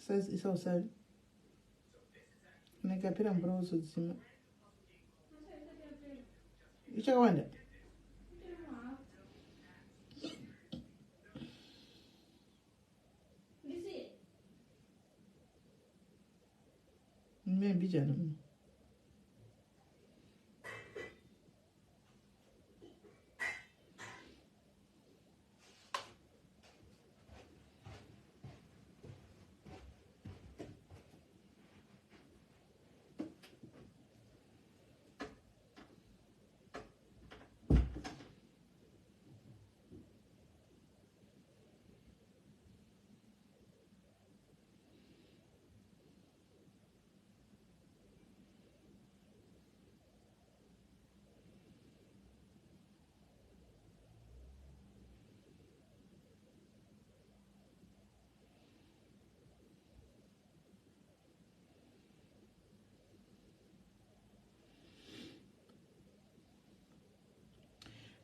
Isa usavi. Kana ikapera mvura wozodzima. Ichakawanda. Mbijana.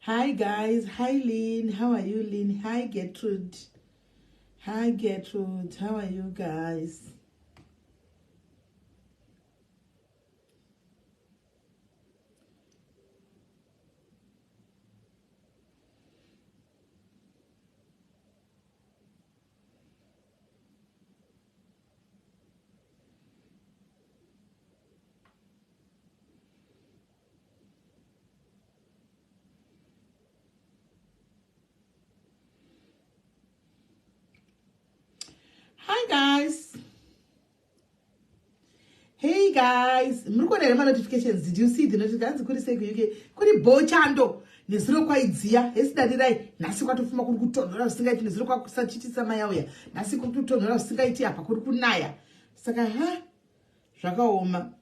Hi guys, hi Lynn, how are you Lynn? Hi Gertrude. Hi Gertrude, how are you guys? Hi guys. Hey guys, muri kuona here manotifications? Did you see the notifications? Kuri sei kuUK? Kuri bochando. Nezuro kwaidziya, hesi dadirai, nhasi kwatofuma kuri kutonhora zvisingaiti, nezuro kwakusachitisa mayauya, nhasi kuri kutonhora zvisingaiti apa kuri kunaya. Saka ha zvakaoma.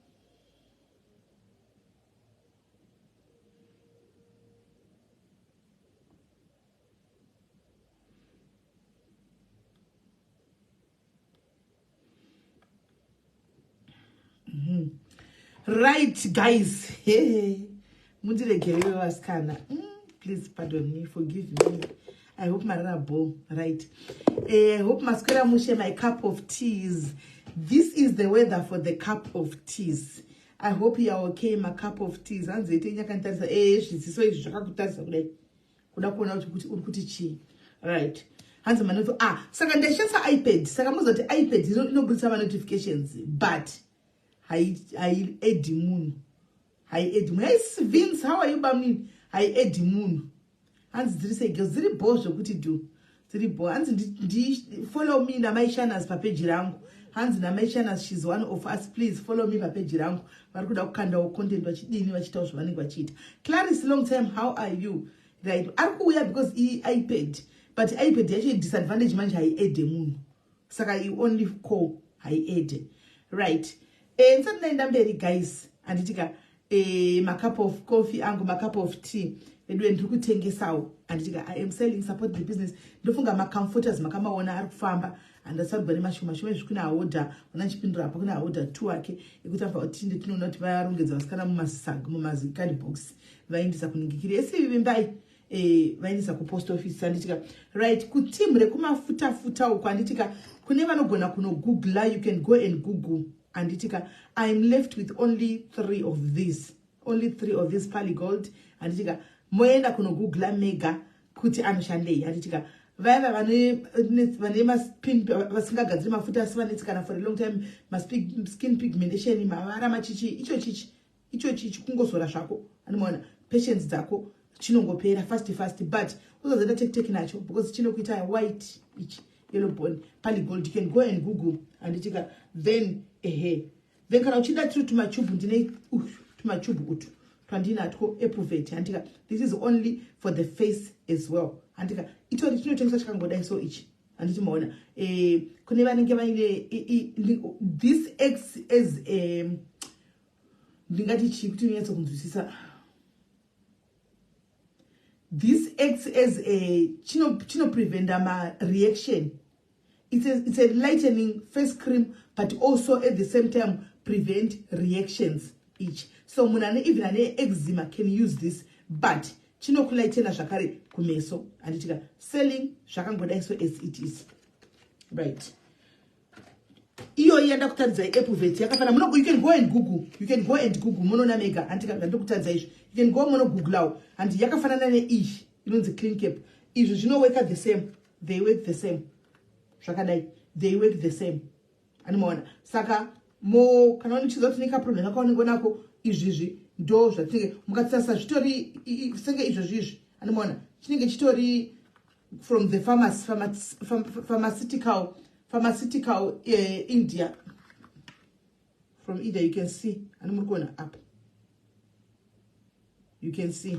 Right guys, hey, mundiregerere vasikana. Please pardon me, forgive me. I hope marara bo, right? I hope maswera mushe my cup of teas. This is the weather for the cup of teas. I hope you are okay, my cup of teas. Hanzi ite nyakantarisa zviziso izvi zvakakutarisa kudai. Kuda kuona kuti uri kuti chii. Right. Hanzi manoti saka ndashandisa iPad. Saka muzoti iPad inobudisa ma notifications but hai add munhu. Hai add munhu. Hey Vince, how are you bamnini? Hai add munhu. Hanzi dziri sei girls? Dziri bho zvekuti do. Dziri bho. Hanzi ndi follow me na mai Shanas pa page rangu. Hanzi na mai Shanas, she's one of us. Please follow me pa page rangu. Vari kuda kukandawo content vachidini vachitawo zvavanenge vachiita. Clarice, long time, how are you? Right. Ari kuuya because i iPad. But iPad yacho disadvantage manje hai add munhu. Saka you only call hai add. Right. Ndisati ndaenda mberi guys. Anditika ma cup of coffee angu, ma cup of tea. Veduwe ndiri kutengesawo. Anditika I am selling, support the business. Ndofunga ma comforters makamaona ari kufamba. Andasarugwa nemashoma shoma izvi kuna order, una chipindura apo kuna order 2 ake ekuti afa tinde tinoona kuti varongedza vasikana mumasaga mumazi card box vaendesa kuningikiri esi vimbai vaendesa ku post office anditika. Right, ku team rekumafuta futa uko anditika kune vanogona kuno google, you can go and google anditika. I am left with only 3 of these, only 3 of these Pali Gold anditika. Moenda kuno google mega kuti anoshandei anditika. Vaya vane maspin vasingagadziri mafuta asi vanetsekana for a long time, skin pigmentation, mavara machichi, icho chichi icho chichi kungozora zvako anomaona patience dzako chinongopera fast fast, but uzozoita take take nacho because chinokuita white ichi yellow bone. Pali Gold, you can go and google anditika. Then ehe then kana uchida tiri tumachubu ndine tumachubu utu twandinatwo Epuvate anditika. This is only for the face as well anditika. Itori chinotengeswa chakangodai so ichi anditi maona kune vanenge vaine this acts as a ndingati chii kuti unyatso kunzwisisa. This acts as a chino preventa ma reaction. It's a lightening face cream but also at the same time prevent reactions each. So munhu ane even ane eczema can use this, but chinokulightena zvakare kumeso anditika. Selling zvakangodai so as it is. Right. Iyoyi yandakutaridzai, Epuvet, yakafana. Muno, you can go and Google, you can go and Google, munoona mega. Handika ndandikutaridza izvi, you can go munogooglawo. Handi yakafanana neiyi inonzi Clean Cap? Izvi zvinoworka the same, they work the same. Zvakadai, they work the same. Animaona? Saka mo kana uchiziva kuti nekaproblem kakaonekwa nako, izvizvi ndo zvatinenge mukatarisa, zvitori senge izvozvi izvi. Animaona? Chinenge chitori from the pharmaceutical India, from either. You can see, ani muri kuona apa? You can see,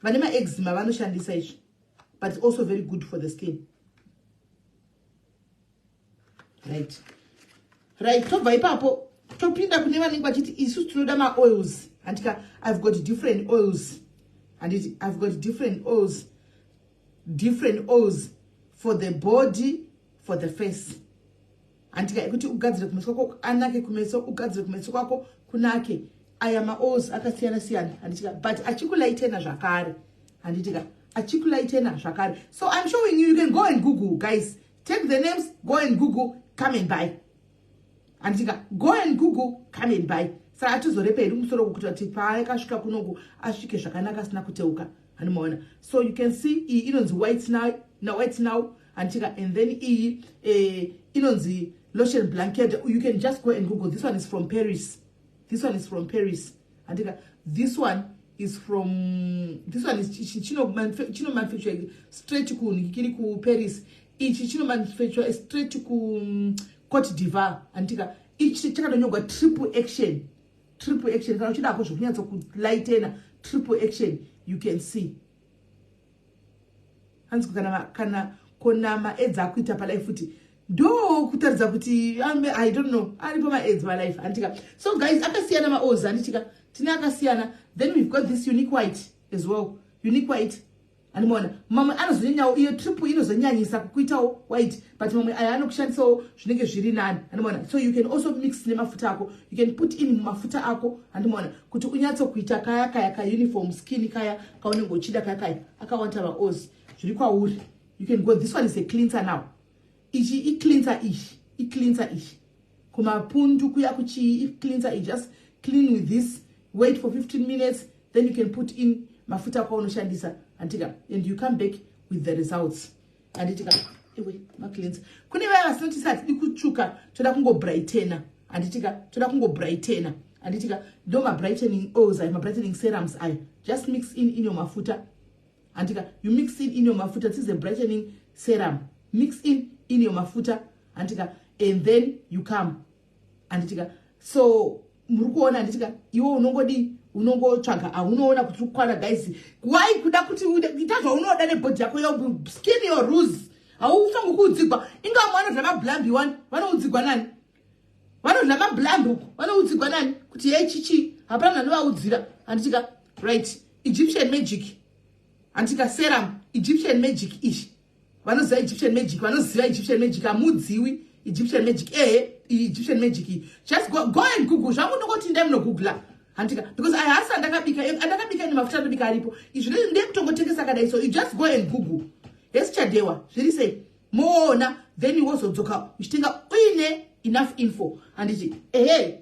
vane maeczema vanoshandisa izvi, but it's also very good for the skin. Right, tobva ipapo topinda kune vanenge vachiti isu tinoda maoils. Handika I've got different oils. Handiti I've got different oils, different oils for the body, for the face. Handika ekuti ugadzire kumeso kwako anake, kumeso ugadzire kumeso kwako kunake. Aya maoils akasiyana siyana, handitika? But achikulightena zvakare, handitika? Achikulightena zvakare. So I'm showing you, you can go and Google, guys. Take the names, go and Google, come and buy. Handitika? Go and Google, come and buy. Saka atizorepa hedu musoro kukuti kuti paakasvika kunoku asvike zvakanaka, asina kuteuka. Handimaona? So you can see, iyi inonzi White Now, na White Now, handitika? And then iyi inonzi Lotion Blanket. You can just go and Google. This one is from Paris, this one is from Paris, handika? This one is from, this one is chino manufacture straight kunikiri kuParis. Ichi chino manufacture straight ku Cote d'Ivoire, handitika? Ichi chakatonyorwa Triple Action, Triple Action. Kana uchidako zvokunyatsokulightena, Triple Action. You can see, hanzi kana kona maaids akuita palife futi, ndo kutaridza kuti I don't know, aripo maaids palife, handitika? So guys, akasiyana maoils, handitika? Tine akasiyana. Then we've got this Unique White as well, Unique White. Andimaona? Mamwe anozonyanyawo, iyo Triple inozonyanyisa kukuitawo white, but mamwe aya anokushandisawo zvinenge zviri nani. Handimaona? So you can also mix nemafuta ako, you can put in mafuta ako. Handimaona kuti unyatsokuita kaya kaya kauniform skin kaya kaunenge uchida kaya kaya. Akawanda maoils, zviri kwauri. You can go. This one is a cleanser now. Ichi icleanser, ichi icleanser, ichi kumapundu kuya kuchii, icleanser. I just clean with this, wait for 15 minutes, then you can put in mafuta ako aunoshandisa, handitika? And you come back with the results, handitika? Iwe macleanser, kune vaya vasinotisi hatidi kutsvuka, toda kungobrightena, handitika? Toda kungobrightena, handitika? Ndo mabrightening oils ayo, mabrightening serums ayo. Just mix in your mafuta, handitika? You mix in your mafuta. This is a brightening serum. Mix in your mafuta, handitika? And then you come, handitika? So muri kuona, handitika? Iwe unongodi unongotsvaga aunoona kuti ukwana. Guys, why kuda kuti ita zvaunoda nebody yako? Yo skin, your rules. Haufangi kuudzigwa. Inga vamwe vanodla mablambi one, vanoudzigwa nani? Vanodla mablambi uku, vanoudzigwa nani kuti yei chichi? Hapana munhu anovaudzira, handitika? Right, Egyptian Magic, handitika? Serum, Egyptian Magic ichi. Vanoziva Egyptian Magic, vanoziva Egyptian Magic. Hamudziwi Egyptian Magic? Ehe, Egyptian Magic iyi. Just go and Google. Zvangu ndongoti ndai munogoogla, handitika? Because ahasi andakabika, ine mafuta andobika aripo. Izvi ndekutongotengesa akadai. So you just go and Google. Hesi chadewa, zviri sei? Moona, then wozodzoka uchitenga uine enough info, handiti? Ehe,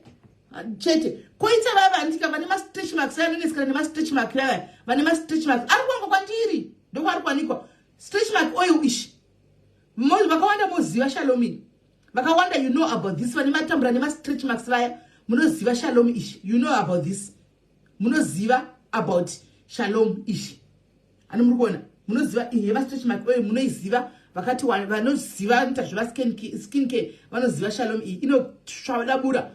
chete. Koita vaya vandika vane mastretch marks, vanonesekana nemastretch mark, vaya vane mastretch marks ari kuwanikwa kwandiri, ndokwaari kuwanikwa stretch mark oil ishi. Vakawanda moziva Shalom. Vakawanda, you know about this. Vane matambura nemastretch marks vaya, munoziva Shalom ishi. You know about this, munoziva about Shalom ishi. Ani muri kuona? Munoziva iyi yemastretch mark oil, munoiziva. Vakati vanoziva vanoita zveva skin care vanoziva Shalom iyi. Inotsvadabura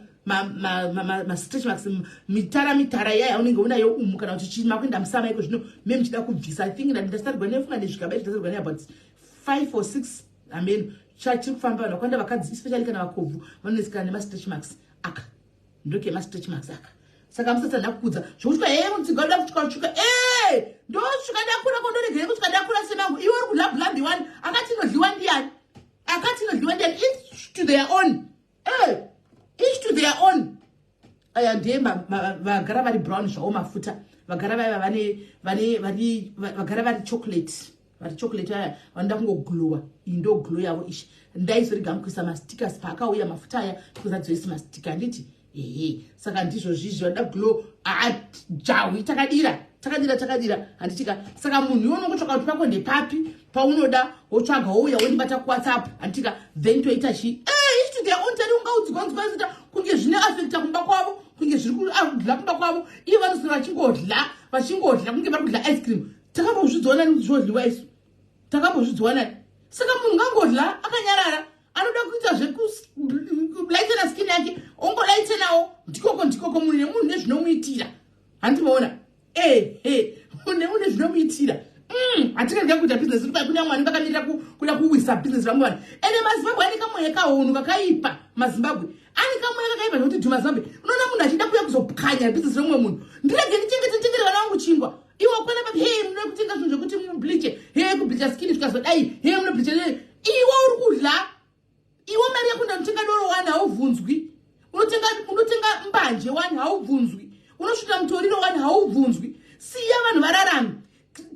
mastretch marks, mitara mitara iya yaunenge unayo umu, kana kuti makuenda musama iko zvino me muchida kubvisa. I think ndasarigwa nefunga nezvigaba izvi, ndasarigwa neabout 5 or 6 ameno. Chachiri kufamba, vanhu vakawanda, vakadzi especially, kana vakobvu vanonesekana nemastretch marks. Aka ndoke mastretch marks aka. Saka musati ndakukudza zvokuti he mutsiga uda kutsvuka, e ndosvika ndakura, kondoregere kusvika ndakura semangu. Iwe uri kudla blambi one, akati inodliwa ndiani? Akati inodliwa ndiani? Each to their own, each to their own. Aya ndiye vagara vari brown zvavo mafuta, vagara vaiva vane vari vagara vari chocolate. Vari chocolate aya, vanoda kungoglowa, iyi ndo glow yavo. Ishi ndaizorega mukuisa mastickers paakauya mafuta aya, because adzoisi masticker, handiti? Ehe, saka ndizvo zvizvi vanoda glow. Jahwi takadira, takadira, takadira, handitika? Saka munhu iwe unongotsvaka kuti pako ndepapi paunoda, wotsvaga, wouya wondibata kuWhatsApp, handitika? Then toita chi each to their own. Tari ungaudzwanzwaita kunge zvine affecta kumba kwavo, kunge zviri kudla kumba kwavo. Ivo vanoswera vachingodla, vachingodla kunge vari kudla ice cream. Takambozvidziwana zvodliwa isu? Takambozvidziwana? Saka munhu ngangodla akanyarara. Anoda kuita zvekulightena skin yake, ongolightenao. Ndikoko, ndikoko. Munhu nemunhu nezvinomuitira, handimaona? Ehe, munhu nemunhu nezvinomuitira. Hatingarega kuita bhizinesi ri kune vamwe vanenge vakamirira kuda kuwisa bhizinesi vamwe vanhu. Ende maZimbabwe ane kamweya kahunhu kakaipa. MaZimbabwe ane kamweya kakaipa zvekuti dhuma. Zimbabwe, unoona munhu achida kuuya kuzopwanya bhizinesi remumwe munhu. Ndirege ndichengete, nditengere vana vangu chingwa. Iwe kwana papi? He, munoda kutenga zvinhu zvekuti mubleache. He, kubleacha skin zvikazodai. He, munobleacha. Iwe uri kudla, iwe mari yako ndanotenga doro wani, haubvunzwi. Unotenga mbanje wani, haubvunzwi. Unosvita mutoriro wani, haubvunzwi. Siya vanhu vararame.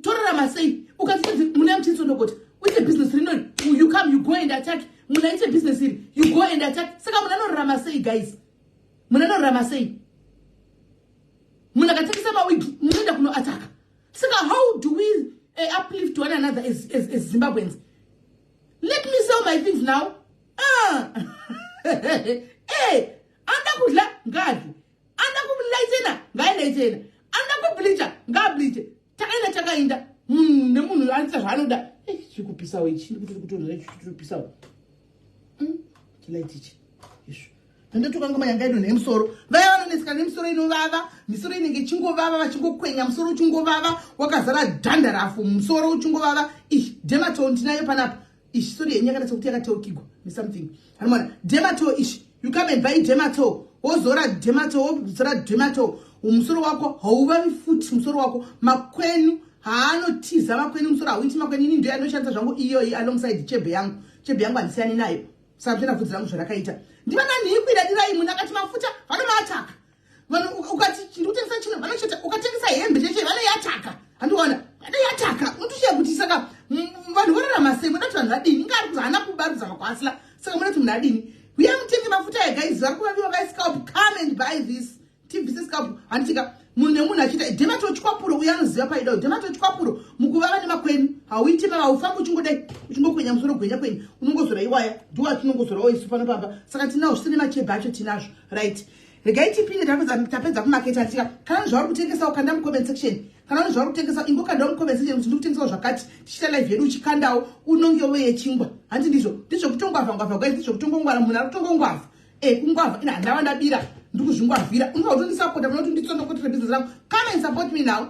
Torarama sei? Ukati muna muchinsondokota uite business rino, you come, you go and attack. Munhu aite business iri, you go and attack. Saka munhu anorarama sei, guys? Munhu anorarama sei? Munhu akatengesa mawigi, munoenda kunoataka. Saka how do we uplift one another as Zimbabweans? Let me sell my things now. Ah. Hey, anda kudla ngadli, anda kulightena ngailightena, anda kubleacha ngaableache. Takaenda, takaenda. Munhu nemunhu anoita zvaanoda. Chiri kupisawo ichi, ndikutopisawo chilight ichi. Izvo ndotoka ngoma yanga idonha yemusoro. Vaya vanoneseka nemisoro inovava, misoro inenge ichingovava, vachingokwenya musoro uchingovava, wakazara dhandarafu, musoro uchingovava. Ishi Dematol ndinayo panapa. Ishi, sorry yenyu yakaita sekuti yakateukigwa nesomething. Anomona Dematol ishi. You come and buy Dematol, wozora Dematol, wozora Dematol, musoro wako hauvavi futi. Musoro wako makwenu haanotiza makwenu, musoro hauiti makwenu. Ini ndo yandoshandisa zvangu iyoyi alongside chebhe yangu. Chebhe yangu handisiyani nayo. Saka toenda bvudzi rangu zvarakaita. Ndivana nhikwira dirai. Munhu akati mafuta, vanomaataka vanhu. Ukati ndikutengesa chino, vanocheta. Ukatengesa hembe cheche, vanoyataka, handiona? Vanoyataka. Unotoshiya kuti saka vanhu vorarama sei? Muda kuti vanhu vadini? Inga ari kuzi haana kubarudza makwasila. Saka muda kuti munhu adini? Uya mutenge mafuta aya, guys. Vari kuvaviwa vaiscalp, come and buy this. Tibvise scalp, handitika? Munhu nemunhu achiita Dematol chikwapuro. Uyo anoziva paidawo Dematol chikwapuro mukuvava nemakwenu hauiti mava, haufambi uchingodai uchingokwenya musoro, gwenya kwenya. Unongozora iwaya, ndiwo atinongozorawo isu pano pamba. Saka tinawo zvise nemachebhe acho tinazvo. Right, regai tipinde. Tapedza kumaketa, handitika? Kana zvauri kutengesawo, kanda mucomment section. Kana une zvauri kutengesa, ingokandawo mucomment section kuti ndikutengesawo zvakati. Tichiita live yedu, uchikandawo unongewo yechingwa, handi? Ndizvo, ndizvekutongwavha ngwavha, guys. Ndizvekutongongwara. Munhu ari kutongongwavha e kungwavha ina handava ndabira, ndikuzvingwavhira. Unofa kutondisapota, muno kuti nditsondokotere business rangu. Come and support me now.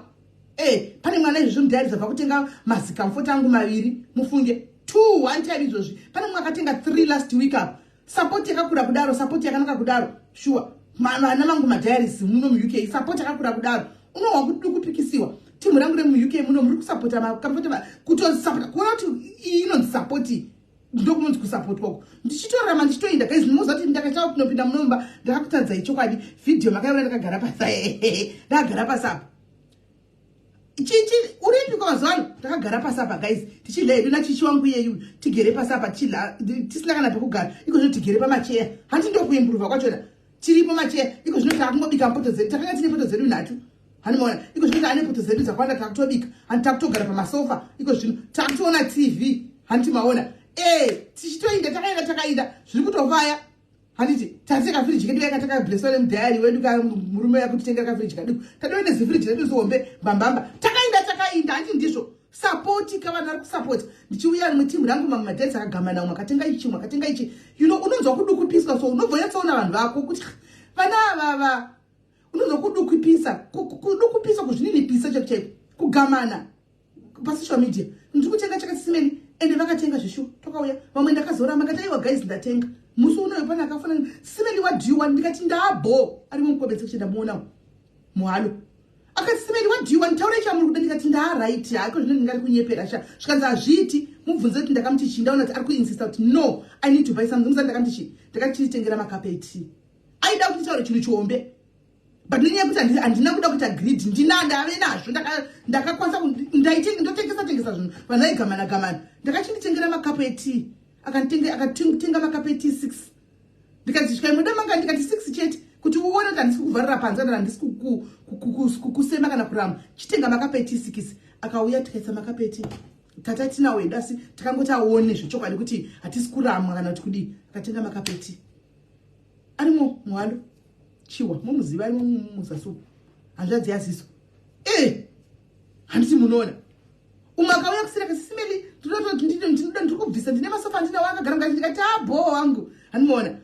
E pane mwana izvozvi mudiary zabva kutenga mazikamfoti angu maviri, mufunge, two one time. Izvozvi pane mumwe akatenga three last week up. Support yakakura kudaro, support yakanaka kudaro, sure. Vana vangu madiaries muno muUK, support yakakura kudaro, unohwa kudukupikisiwa. Timu rangu remuUK muno muri kusapota makamfoti, kutosapota, kuona kuti iyi inonzi support, ndokunonzi kusapotwa uko. Ndichitorarama, ndichitoenda, guys. Munoziva kuti ndakacha kunopinda munomba, ndakakutadzai chokwadi. Vhidhiyo makaiona ndakagara pasa, ndakagara pasi apa. Chichi uripiko mazuva ano? Takagara pasi apa, guys, tichidla hedu nachichi wangu iyeyu. Tigere pasi apa tichidla, tisina kana pekugara. Iko zvino tigere pamacheya, handi? Ndokuimprova kwachona. Tiripo macheya iko zvino, takungobika poto dzedu. Takanga tine poto dzedu nhatu, handimaona? Iko zvino taane poto dzedu dzakawanda, takutobika, handi? Takutogara pamasofa iko zvino, takutoona TV, handiti maona? E tichitoinda, takaenda, takainda, zviri kutofaya, handiti? Tate kafiriji kedu yaka takableswa nemudhayari wedu, murume yakutitengera kafiriji kaduku. Tadiwe nezifiriji redu zihombe mbambamba. Takainda, takainda, handiti? Ndizvo support ka, vanhu vari kusapota. Ndichiuya rimwe timu rangu, mamwe madhansi akagamana, umwe akatenga ichi, umwe akatenga ichi. Unonzwa kudukupiswa. So unobva unyatsoona vanhu vako kuti vana avava, unonzwa kudukupisa, kudukupisa, kuzvininipisa chaiko chaiko, kugamana pasocial media. Ndiri kutenga chakati simeni, ende vakatenga zvishu. Tokauya vamwe, ndakazoramba, ngati aiwa guys, ndatenga musi unoyo. Pane akafanana simeni, what do you want? Ndikati ndabo arimo mucomment section, ndamuonawo muhalo. Akati, "Simeni, what do you want? Taurai chamuri kuda." Ndikati ndaaright, hako zvino ndingari kunyepera sha. Zvikanzi hazviiti, mubvunze kuti ndakamuti chii. Ndaona kuti ari kuinsista kuti no, I need to buy something. Musati ndakamuti chii? Ndakati chitengera makapu etea. Aida kuti nditaure chinhu chihombe, but nenyaya yekuti handina kuda kuita greed, ndina ndave nazvo, ndakakwanisa ndotengesa tengesa. Zvaionesa zvinhu, vanhu vaigamana gamana. Ndakachinditengera makapu etii, akatenga makapu etii 6. Ndikati, "Svikai muda manga." Ndikati, "6 chete, kuti uone kuti handisi kukuvharira panze kana handisi kukusema kana kuramba. Chitenga makapu etii 6." Akauya, tikaisa makapu etii. Tata tinawo hedu, asi takangoti aone zvechokwadi kuti hatisi kuramwa kana kuti kudii. Akatenga makapu etii, arimo muhalo. Chiwa mumuziva, arimo muzasi uku, hanzvadzi yaziso. E, handiti munoona umwe akauya kusira kasisimeli, "Ndinoda, ndiri kubvisa, ndine masofa andinawo akagara mukati." Ndikati, "Abho wangu." Handimuona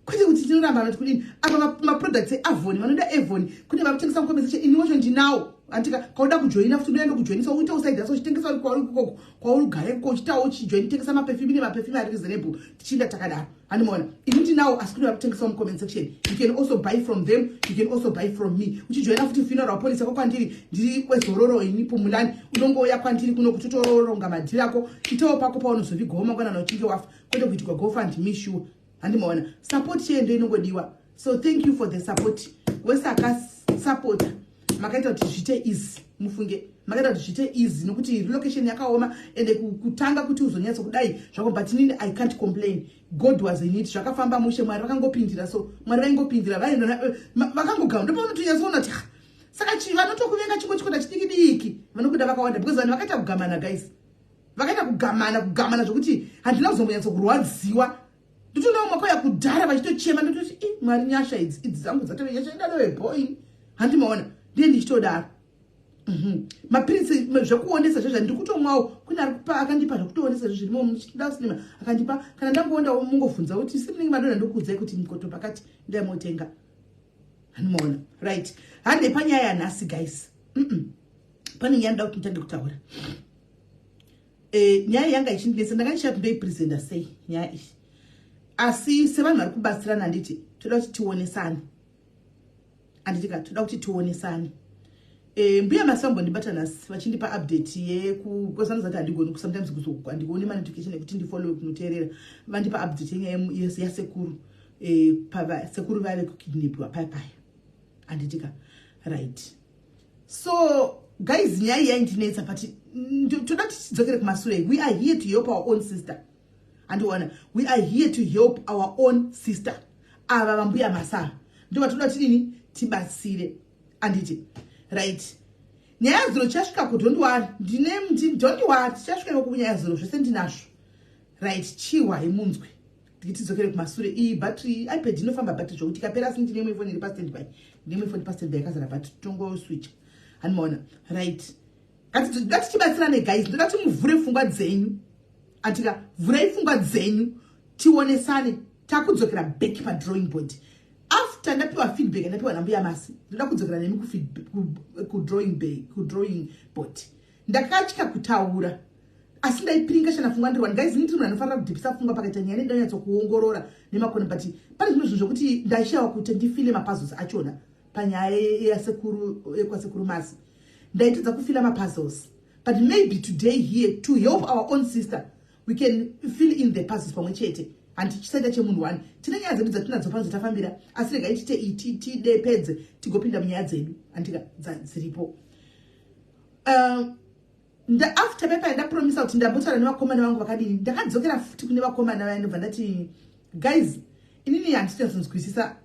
kwete kuti tinoramba anoti kudini. Apa maproducts eAvon, vanoda Avon, kune varikutengesa mucomment section. Ini wacho ndinawo, andika kauda kujoina futi, unoenda kujoinisa, uite usaidha so uchitengesa uri kwauri ikoko, kwauri ugare ikoko, uchitawo uchijoin, tengesa maperfume nemaperfume ari reasonable. Tichienda takadaro, handimaona ini ndinawo, asi kune varikutengesa mucomment section. You can also buy from them, you can also buy from me. Uchijoina futi funeral policy yako kwandiri, ndiri kwezororo ini Pumulani. Unongouya kwandiri kuno kuti utoronga madhiri ako, itewo pako paunozovigawo mangwanana uchinge wafa, kwete kuitikwa GoFundMe sure. Handimaona support chendo inongodiwa. So thank you for the support. Wese akasapota, makaita kuti zviite easy. Mufunge makaita kuti zviite easy, nokuti relocation yakaoma, ende kutanga kuti uzonyatso kudai zvako. But inini I can't complain. God was in it. Zvakafamba mushe, Mwari vakangopindira. So Mwari vaingopindira, vakangogama. Ndopaunotonyatsoona kuti saka vanotokuvenga chimwe chikwata chidiki diki, vanokuda vakawanda, because vanhu vakaita kugamana, guys, vakaita kugamana, kugamana zvokuti handina kuzombonyatsokurwadziwa. Ndotoona makauya kudhara vachitochema, ndototi, "I Mwari, nyasha idzi, idzi dzangu dzatove nyasha." Indadove boy, handimaona ndiye ndichitodaro. Mapiritsi zvekuonesa zvezva ndiri kutomwawo. Kune ari kupa, akandipa zvekutoonesa zvezvirimo muchida akandipa. Kana ndangoondawo, mungovhunza kuti simunenge madonha, ndokuudzai kuti mukoto pakati ndaimotenga. Handimaona. Right, handei panyaya yanhasi, guys. Pane nyaya ndoda kuti nditange kutaura. Nyaya yanga ichindinetsa, ndanga ndichati ndoipresenta sei nyaya iyi, asi sevanhu vari kubatsirana, handiti toda kuti tionesane? Handitika toda kuti tionesane? Mbuya Masi vambondibata nhasi vachindipa update yekukozanoza kuti handigoni sometimes handigoni manotification ekuti ndifollowe kunoteerera. Vandipa update yenyaya yasekuru, sekuru vave kukidnapiwa paya, handitika? Right, so guys, nyaya iyi yaindinetsa, but toda kuti tidzokere kumasure. We are here to help our own sister, handiona? We are here to help our own sister. Ava vambuya Masava ndo vatoda tidini, tibatsire, handiti? Right, nyaya zuro tichasvika ku, don't worry, ndine, don't worry, tichasvika ikoko kunyaya zuro, zvese ndinazvo. Right, chihwai munzwe, tidzokere kumasure. Iyi battery, iPad inofamba battery zvokuti ikapera, asi ndine imwe foni iri pastandby, ndine imwe foni pastandby yakazara battery, tongoswitcha, handimaona? Right, ngatichibatsirane, guys. Ndoda kuti muvhure pfungwa dzenyu, atika vhurai pfungwa dzenyu, tionesane. Takudzokera back padrawing board after ndapiwa feedback, ndapiwa nambuya Masi. Ndoda kudzokera nemi kudrawing board. Ndakatya kutaura, asi ndaipiringa shana pfungwa ndirwani. Guys, ini ndiri munhu anofanira kudhipisa pfungwa. Pakaita nyaya ndanyatsokuongorora nemakona, but pane zvimwe zvinhu zvokuti ndaishayiwa kuti ndifile mapuzzles achona panyaya yasekuru, yekwasekuru Masi. Ndaitadza kufila mapuzzles, but maybe today here, to help our own sister, we can fill in the puzzles pamwe chete. Handichisaita chemunhu one, tine nyaya dzedu dzatinadzo pano dzatafambira, asi regai tite tidepedze, tigopinda munyaya dzedu, handika dziripo. After pepa ndapromisa kuti ndambotaura nevakomana vangu vakadini, ndakadzokera futi kune vakomana vaya, ndobva ndati, "Guys, inini handichanzonzwisisa.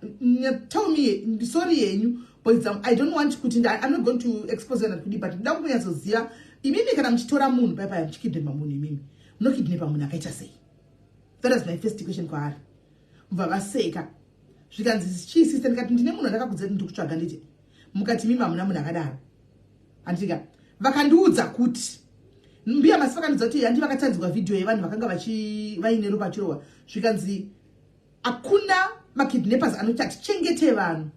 Tell me, sorry yenyu boys, I don't want kuti, I'm not going to expose you kudi, but ndoda kunyatsoziva imimi, kana muchitora munhu paya muchikidnepa munhu, imimi munokidnepa munhu akaita sei?" That was my first question kwaari. Mubva vaseka, zvikanzi, "Chii, sister?" Ndikati, "Ndine munhu andakakudza kuti ndiri kutsvaga, nditi mukati mimi hamuna munhu akadaro, handitika?" Vakandiudza kuti, mbuya Masi vakandiudza kuti handi vakatanzwa vhidhiyo yevanhu vakanga vaine ropa chirohwa. Zvikanzi hakuna makidnappers anoti hatichengete vanhu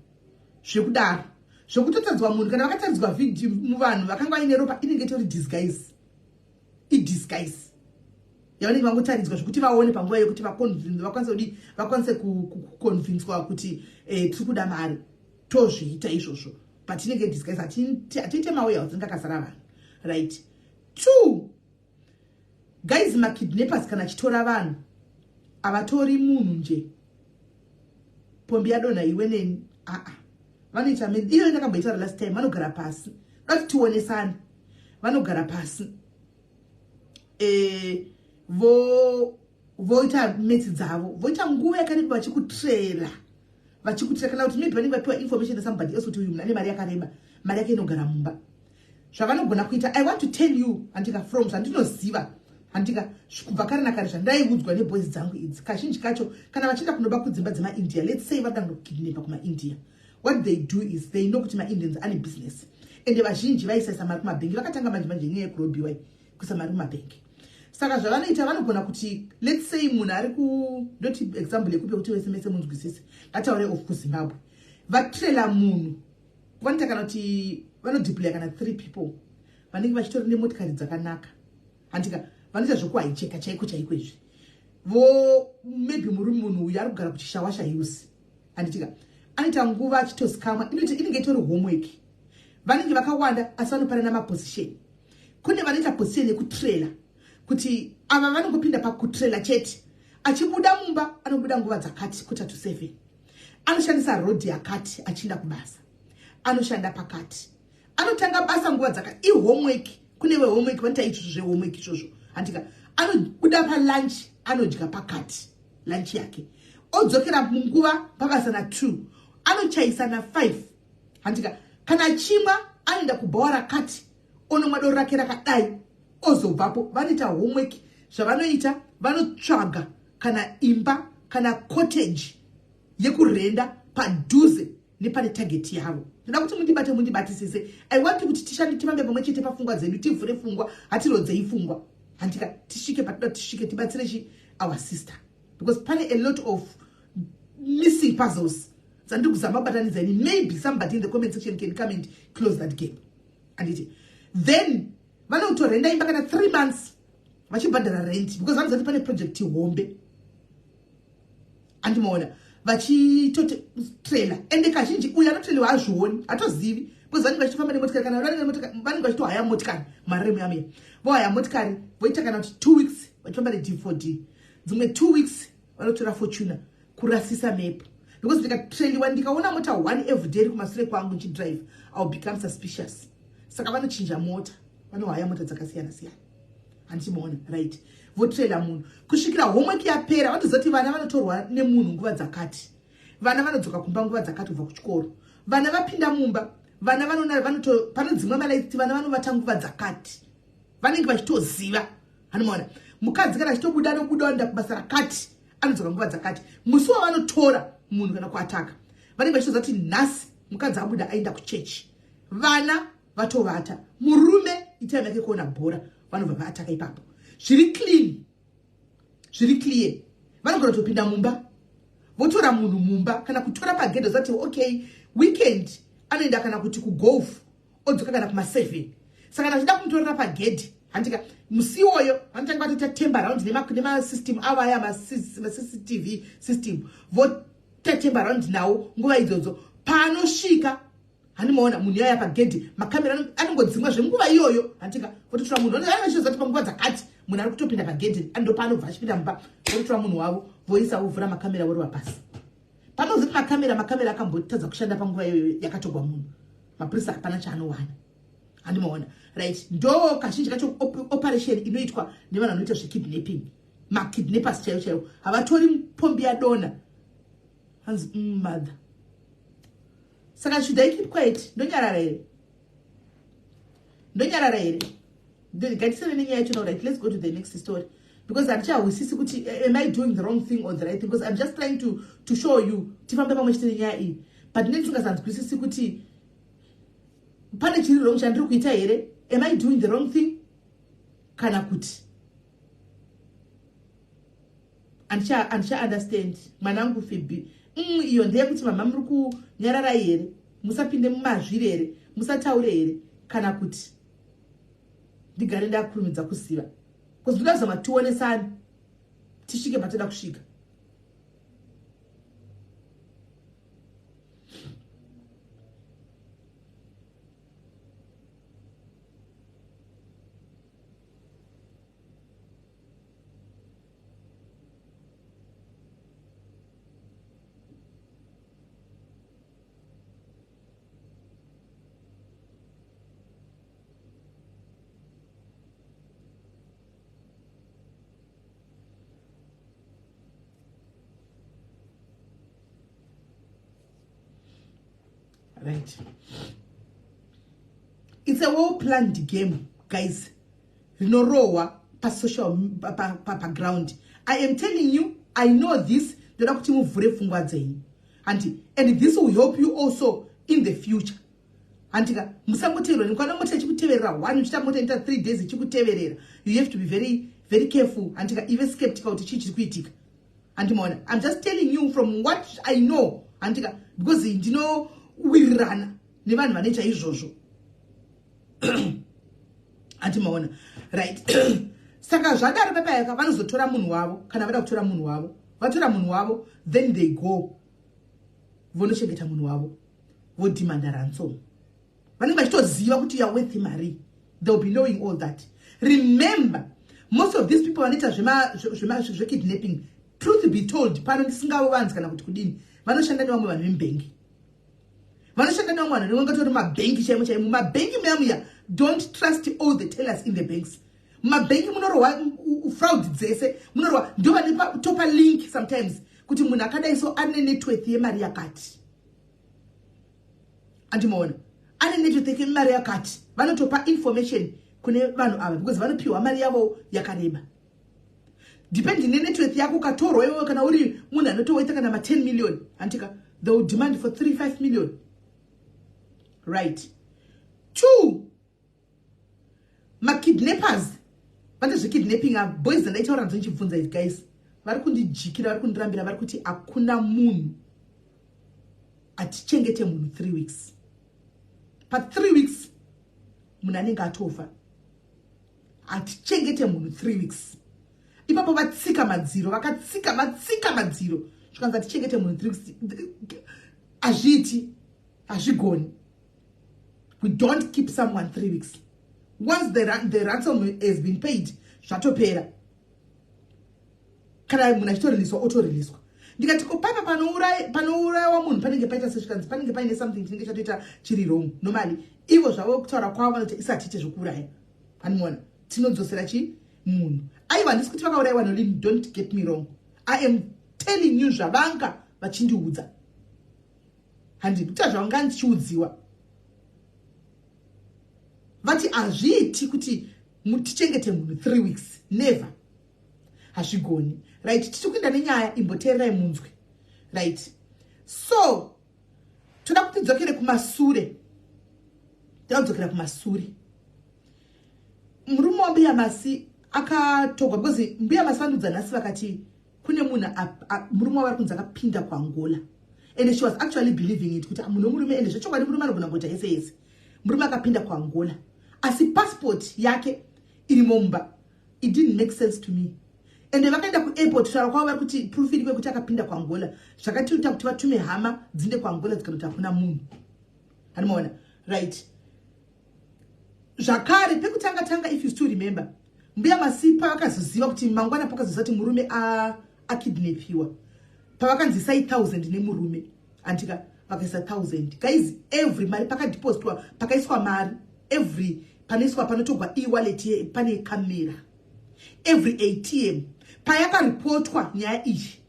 zvekudaro, zvekutotanzwa munhu. Kana vakatanzwa vhidhiyo muvanhu vakanga vaine ropa, inenge itori disguise, idisguise yavanenge vangotaridzwa zvokuti vaone panguva yekuti vakwanise kudi, vakwanise kuconvinswa kuti tiri kuda mari, tozviita izvozvo, but inenge disguise. Hatiite mauya dzinenge akazara vanhu. Right, two guys, makidnappers kana achitora vanhu, havatori munhu nje, pombi yadonha iwe neni. Aa, vanoita iyo ndakamboitaura last time, vanogara pasi, dati tionesane. Vanogara pasi. Voita maths dzavo, voita nguva yakareba vachikutrela, vachikutrela, kana kuti maybe vanenge vapiwa information nesomebody else kuti uyu munhu ane mari yakareba, mari yake inogara mumba. Zvavanogona kuita, I want to tell you, handika, from zvandinoziva, handika, kubva kare nakare zvandaiudzwa neboys dzangu idzi, kazhinji kacho kana vachienda kunoba kudzimba dzemaIndia, let's say varida kundokidnapa kumaIndia, what they do is they know kuti maIndians ane business, ende vazhinji vaisaisa mari kumabhengi. Vakatanga manje manje nyaya yekurobiwa, kuisa mari kumabhengi. Saka zvavanoita, vanogona kuti, let's say munhu ari ku, ndoti example yekupe kuti vese mese munzwisise, ngataure of kuZimbabwe, vatrela munhu, vanoita kana kuti vanodeploya kana three people vanenge vachitori nemotikari dzakanaka, handika, vanoita zvokuhicheka chaiko chaiko izvi. Vo maybe murume, munhu uyu ari kugara kuChishawasha Hills, handitika, anoita nguva achitosikamwa, inenge itori homework. Vanenge vakawanda, asi vanopanana maposition. Kune vanoita position yekutrela, kuti ava vanongopinda pakutrela chete. Achibuda mumba anobuda nguva dzakati, 6:45, anoshandisa rodhi yakati achienda kubasa, anoshanda pakati, anotanga basa nguva dzaka, ihomework. Kune vehomework vanoita izvozvo zvehomework izvozvo, handika. Anobuda palunch, anodya pakati lunch yake, odzokera munguva pabasa na2, anochaisa na5, handika. Kana achimwa anoenda kubhawa rakati, onomwa doro rake rakadai, ozobvapo. Vanoita homework. Zvavanoita, vanotsvaga kana imba kana cottage yekurenda padhuze nepane target yavo. Ndoda kuti mundibate, mundibatisise. I want kuti tishande, tifambe pamwe chete pafungwa dzedu, tivhure pfungwa, hatirodzei pfungwa, handika, tisvike patinoda tisvike, tibatsire chi our sister, because pane a lot of missing puzzles dzandiri kuzama kubatanidza ini. Maybe somebody in the comment section can come and close that gap, handiti? Then vanotorenda imba kana 3 months vachibhadhara rent, because vanoziva kuti pane project hombe, andimaona, vachitotrela. Ende kazhinji uyu anotrelewa hazvioni, hatozivi, because vanenge vachitofamba nemotikari, kana vanenge vachitohaya motikari maremu yamia, vohaya motikari, voita kana kuti 2 weeks vachifamba neD4D, dzimwe 2 weeks vanotora Fortuner kurasisa map, because ndikatreliwa, ndikaona mota one every day kumasure kwangu ndichidrive, I will become suspicious. Saka vanochinja mota, vanohaya mota dzakasiyana siyana, handichimaona, right? Votrela munhu kusvikira homework yapera. Vanoziva kuti vana vanotorwa nemunhu nguva dzakati, vana vanodzoka kumba nguva dzakati kubva kuchikoro, vana vapinda mumba, vana panodzimwa malights, vana vanovata nguva dzakati. Vanenge vachitoziva, hanomaona. Mukadzi kana achitobuda, anobuda oenda kubasa rakati, anodzoka nguva dzakati. Musi wavanotora munhu kana kuataka, vanenge vachitoziva kuti nhasi mukadzi abuda aenda kuchechi, vana vatovata, murume itime yake kuona bhora. Vanobva vaataka ipapo. Zviri clean, zviri clear. Vanogona kutopinda mumba, votora munhu mumba, kana kutora pagedho, zati okay, weekend anoenda kana kuti kugolf, odzoka kana kuma7. Saka kana achida kumutorera pagedhi, handika, musi iwoyo vanotanga vatoita tamper round nemasystem avo aya, maCCTV system, voita tamper round nawo nguva idzodzo. Paanosvika, handimaona, munhu yaya pagedhi, makamera anongodzimwa zvenguva iyoyo, handika, vototora munhu. Vanenge vachizati panguva dzakati munhu ari kutopinda pagedhi, ndopaanobva achipinda mumba, vototora munhu wavo, voisa, vovhura makamera, vorova pasi. Panozoti makamera akambotadza kushanda panguva iyoyo yakatogwa munhu, mapurisa hapana chaanowana, handimaona, right? Ndo kazhinji kacho operation inoitwa nevanhu vanoita zvekidnapping. Makidnappers chaivo chaivo havatori pombi yadona. Hanzi mother, saka should I keep quiet? Ndonyarara here? Ndonyarara here? Ngatiseve nenyaya yacho. Right, let's go to the next story, because handichahwisisi kuti am I doing the wrong thing or the right thing, because I'm just trying to show you, tifambe pamwe chete nenyaya iyi, but ndinenge kuti pane chiri wrong chandiri kuita here. Am I doing the wrong thing, kana kuti handicha understand? Mwanangu Fibi, iyo ndeyekuti mama muri kunyararai here? Musapinde mumazviri here? Musataure here? Kana kuti ndigare ndakurumidza kuziva? Because ndoda kuzama tionesani, tisvike patoda kusvika. Right, it's a well planned game, guys, rinorohwa pasocial, paground. I am telling you, I know this. Ndoda kuti muvhure pfungwa dzenyu, handi? And this will help you also in the future, handika? Musangoteverwa nekwana mota ichikuteverera one, uchita mota inoita 3 days ichikuteverera. You have to be very, very careful, handika? Ive skeptical kuti chii chiri kuitika, handimaona? I'm just telling you from what I know, handika? Because ndinowirirana nevanhu vanoita izvozvo, handimaona? Right, saka zvadaro papayaka vanozotora munhu wavo. Kana vada kutora munhu wavo, vatora munhu wavo, then they go vonochengeta munhu wavo, vodemanda ransom. Vanenge vachitoziva kuti you are worth mari. They'll be knowing all that. Remember, most of these people vanoita zvekidnapping, truth be told, pano ndisingavavanzi kana kuti kudini, vanoshanda nevamwe vanhu vemubhengi, vanoshanda nevamwe vanhu vangatori mabhengi chaimo chaimo. Mumabhengi muya muya, don't trust all the tellers in the banks. Mumabhengi munorohwa fraud dzese, munorohwa. Ndo vanotopa link sometimes kuti munhu akadai so ane networth yemari yakati, andimaona? Ane networth yemari yakati. Vanotopa information kune vanhu ava because vanopiwa mari yavo yakareba, depending nenetworth yako. Ukatorwa iwewe, kana uri munhu anotowaita kana ma10 million, handika? They will demand for 3 5 million, right? Two, makidnappers vane zvekidnapping ava. Boys andaitaura nadzo ndichibvunza, guys, vari kundijikira, vari kundirambira, vari kuti hakuna munhu atichengete munhu 3 weeks. Pa3 weeks munhu anenge atofa. Hatichengete munhu 3 weeks. Ipapo vatsika madziro, vakatsika, vatsika madziro, zvikanzi hatichengete munhu 3 weeks, hazviiti, hazvigoni. We don't keep someone 3 weeks. Once the ransom has been paid, zvatopera. Kana munhu achitoriliswa, otoriliswa. Ndikati ko papa panourayiwa munhu panenge paita sezvikanzi panenge paine something chinenge chatoita chiri wrong. Normally ivo zvavo kutaura kwavo vanoti isatiite zvokuuraya, anomuona, tinodzosera chi munhu. Aiwa, handisi kuti vakaurayiwa nolini, don't get me wrong. I am telling you zvavanga vachindiudza, handidi kuita zvavanga ndichiudziwa. Vati hazviiti kuti tichengete munhu 3 weeks, never, hazvigoni. Right, tiri kuenda nenyaya, imboteererai munzwe. Right, so toda kuti tidzokere kumasure, toda kudzokera kumasure. Murume wambuya Masi akatogwa because mbuya Masi vandiudza nhasi, vakati kune munhu, murume wavari kunzi akapinda kuAngola, and she was actually believing it kuti munhu wemurume, ende zvechokwadi murume anogona kuita yese yese. Murume akapinda kuAngola, asi passport yake irimo mumba. It didn't make sense to me. Ende vakaenda kuairport, taura kwavo vari kuti proof iri kwekuti akapinda kuAngola. Zvakatiita kuti vatume hama dzinde kuAngola, dzikanoti hakuna munhu, handimaona? Right, zvakare pekutanga tanga, if you still remember, mbuya Masipa vakazoziva kuti mangwana pakazoziva kuti murume akidnapiwa, pavakanzi isai 1000 nemurume, andika? Vakaisa 1000. Guys, every mari pakadepostwa, pakaiswa mari, every panoiswa, panotogwa ewallet, pane kamera. Every ATM payakaripotwa nyaya iyi,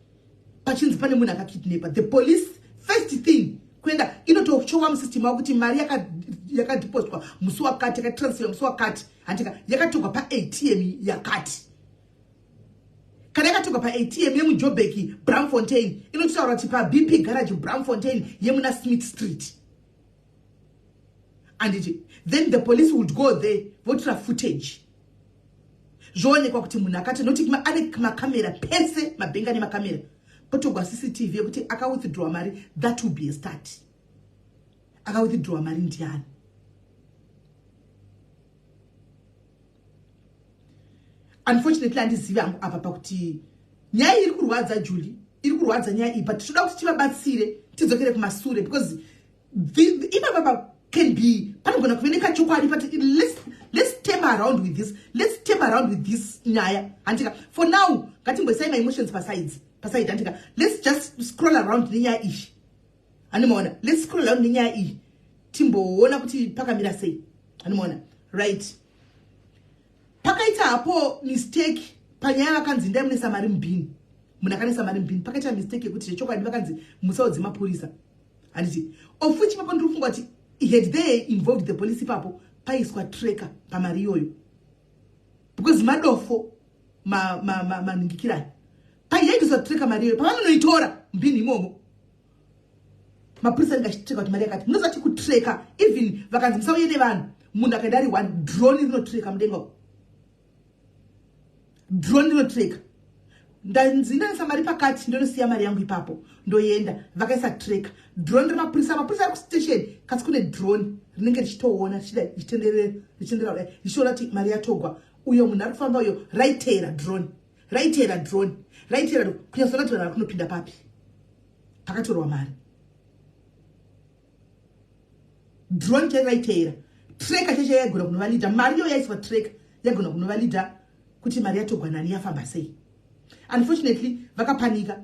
pachinzi pane munhu akakidnapa, the police first thing kuenda inotochowa musystem wavo kuti mari yakadepostwa musi wakati, yakatransfer musi wakati, handika? Yakatogwa paATM yakati. Kana yakatogwa paATM yemuJobek, Braamfontein, inototaura kuti paBP garage, Braamfontein, yemuna Smith Street, anditi? Then the police would go there, votora footage, zvoonekwa kuti munhu akati noti ane makamera pese, mabhengi ane makamera, potogwa CCTV yekuti akawithdrawa mari. That will be a start. Akawithdrawa mari ndiani? Unfortunately handizivi hangu apa pakuti nyaya iri kurwadza Julie, iri kurwadza nyaya iyi, but tinoda kuti tivabatsire tidzokere kumasure because ipapapa can be panogona kuve nekachokwadi. But let's tamper around with this, let's tamper around with this nyaya, handika? For now ngatimboisai maemotions pasides, paside, handika? Let's just scroll around nenyaya iyi, handimaona? Let's scroll around nenyaya iyi, timboona kuti pakamira sei, handimaona? Right, pakaita hapo mistake panyaya. Vakanzi ndai munesa mari mubhini, munhu akanesa mari mubhini. Pakaita mistake yekuti zvechokwadi vakanzi musaudze mapurisa. Handiti of which ipapo ndiri kufunga kuti had they involved the police ipapo, paiswa tracker pamari iyoyo, because madofo maningikirani. Paiyaiswa tracker mari iyoyo, pavanonoitora mbini imomo, mapurisa anenge achitreka kuti mari yakati. Munoziva kuti kutreka, even vakanzi musauye nevanhu, munhu akaenda ari one, drone rinotreka mudenga. Drone rinotreka. Ndanzi ndanisa mari pakati, ndonosiya mari yangu ipapo, ndoenda. Vakaisa tracker, drone remapurisa. Mapurisa ari kustation, kasi kune drone rinenge richitoona, richida, richitenderera, richitenderera kudai, richiona kuti mari yatogwa, uyo munhu ari kufamba uyo. Raiteera drone, raiteera drone, raiteera kunyatsoona kuti vanhu vari kunopinda papi pakatorwa mari. Drone chai raiteera, tracker chacho yaigona kunovalida mari iyo yaiswa tracker, yaigona kunovalida kuti mari yatogwa nani, yafamba sei. Unfortunately vakapanika,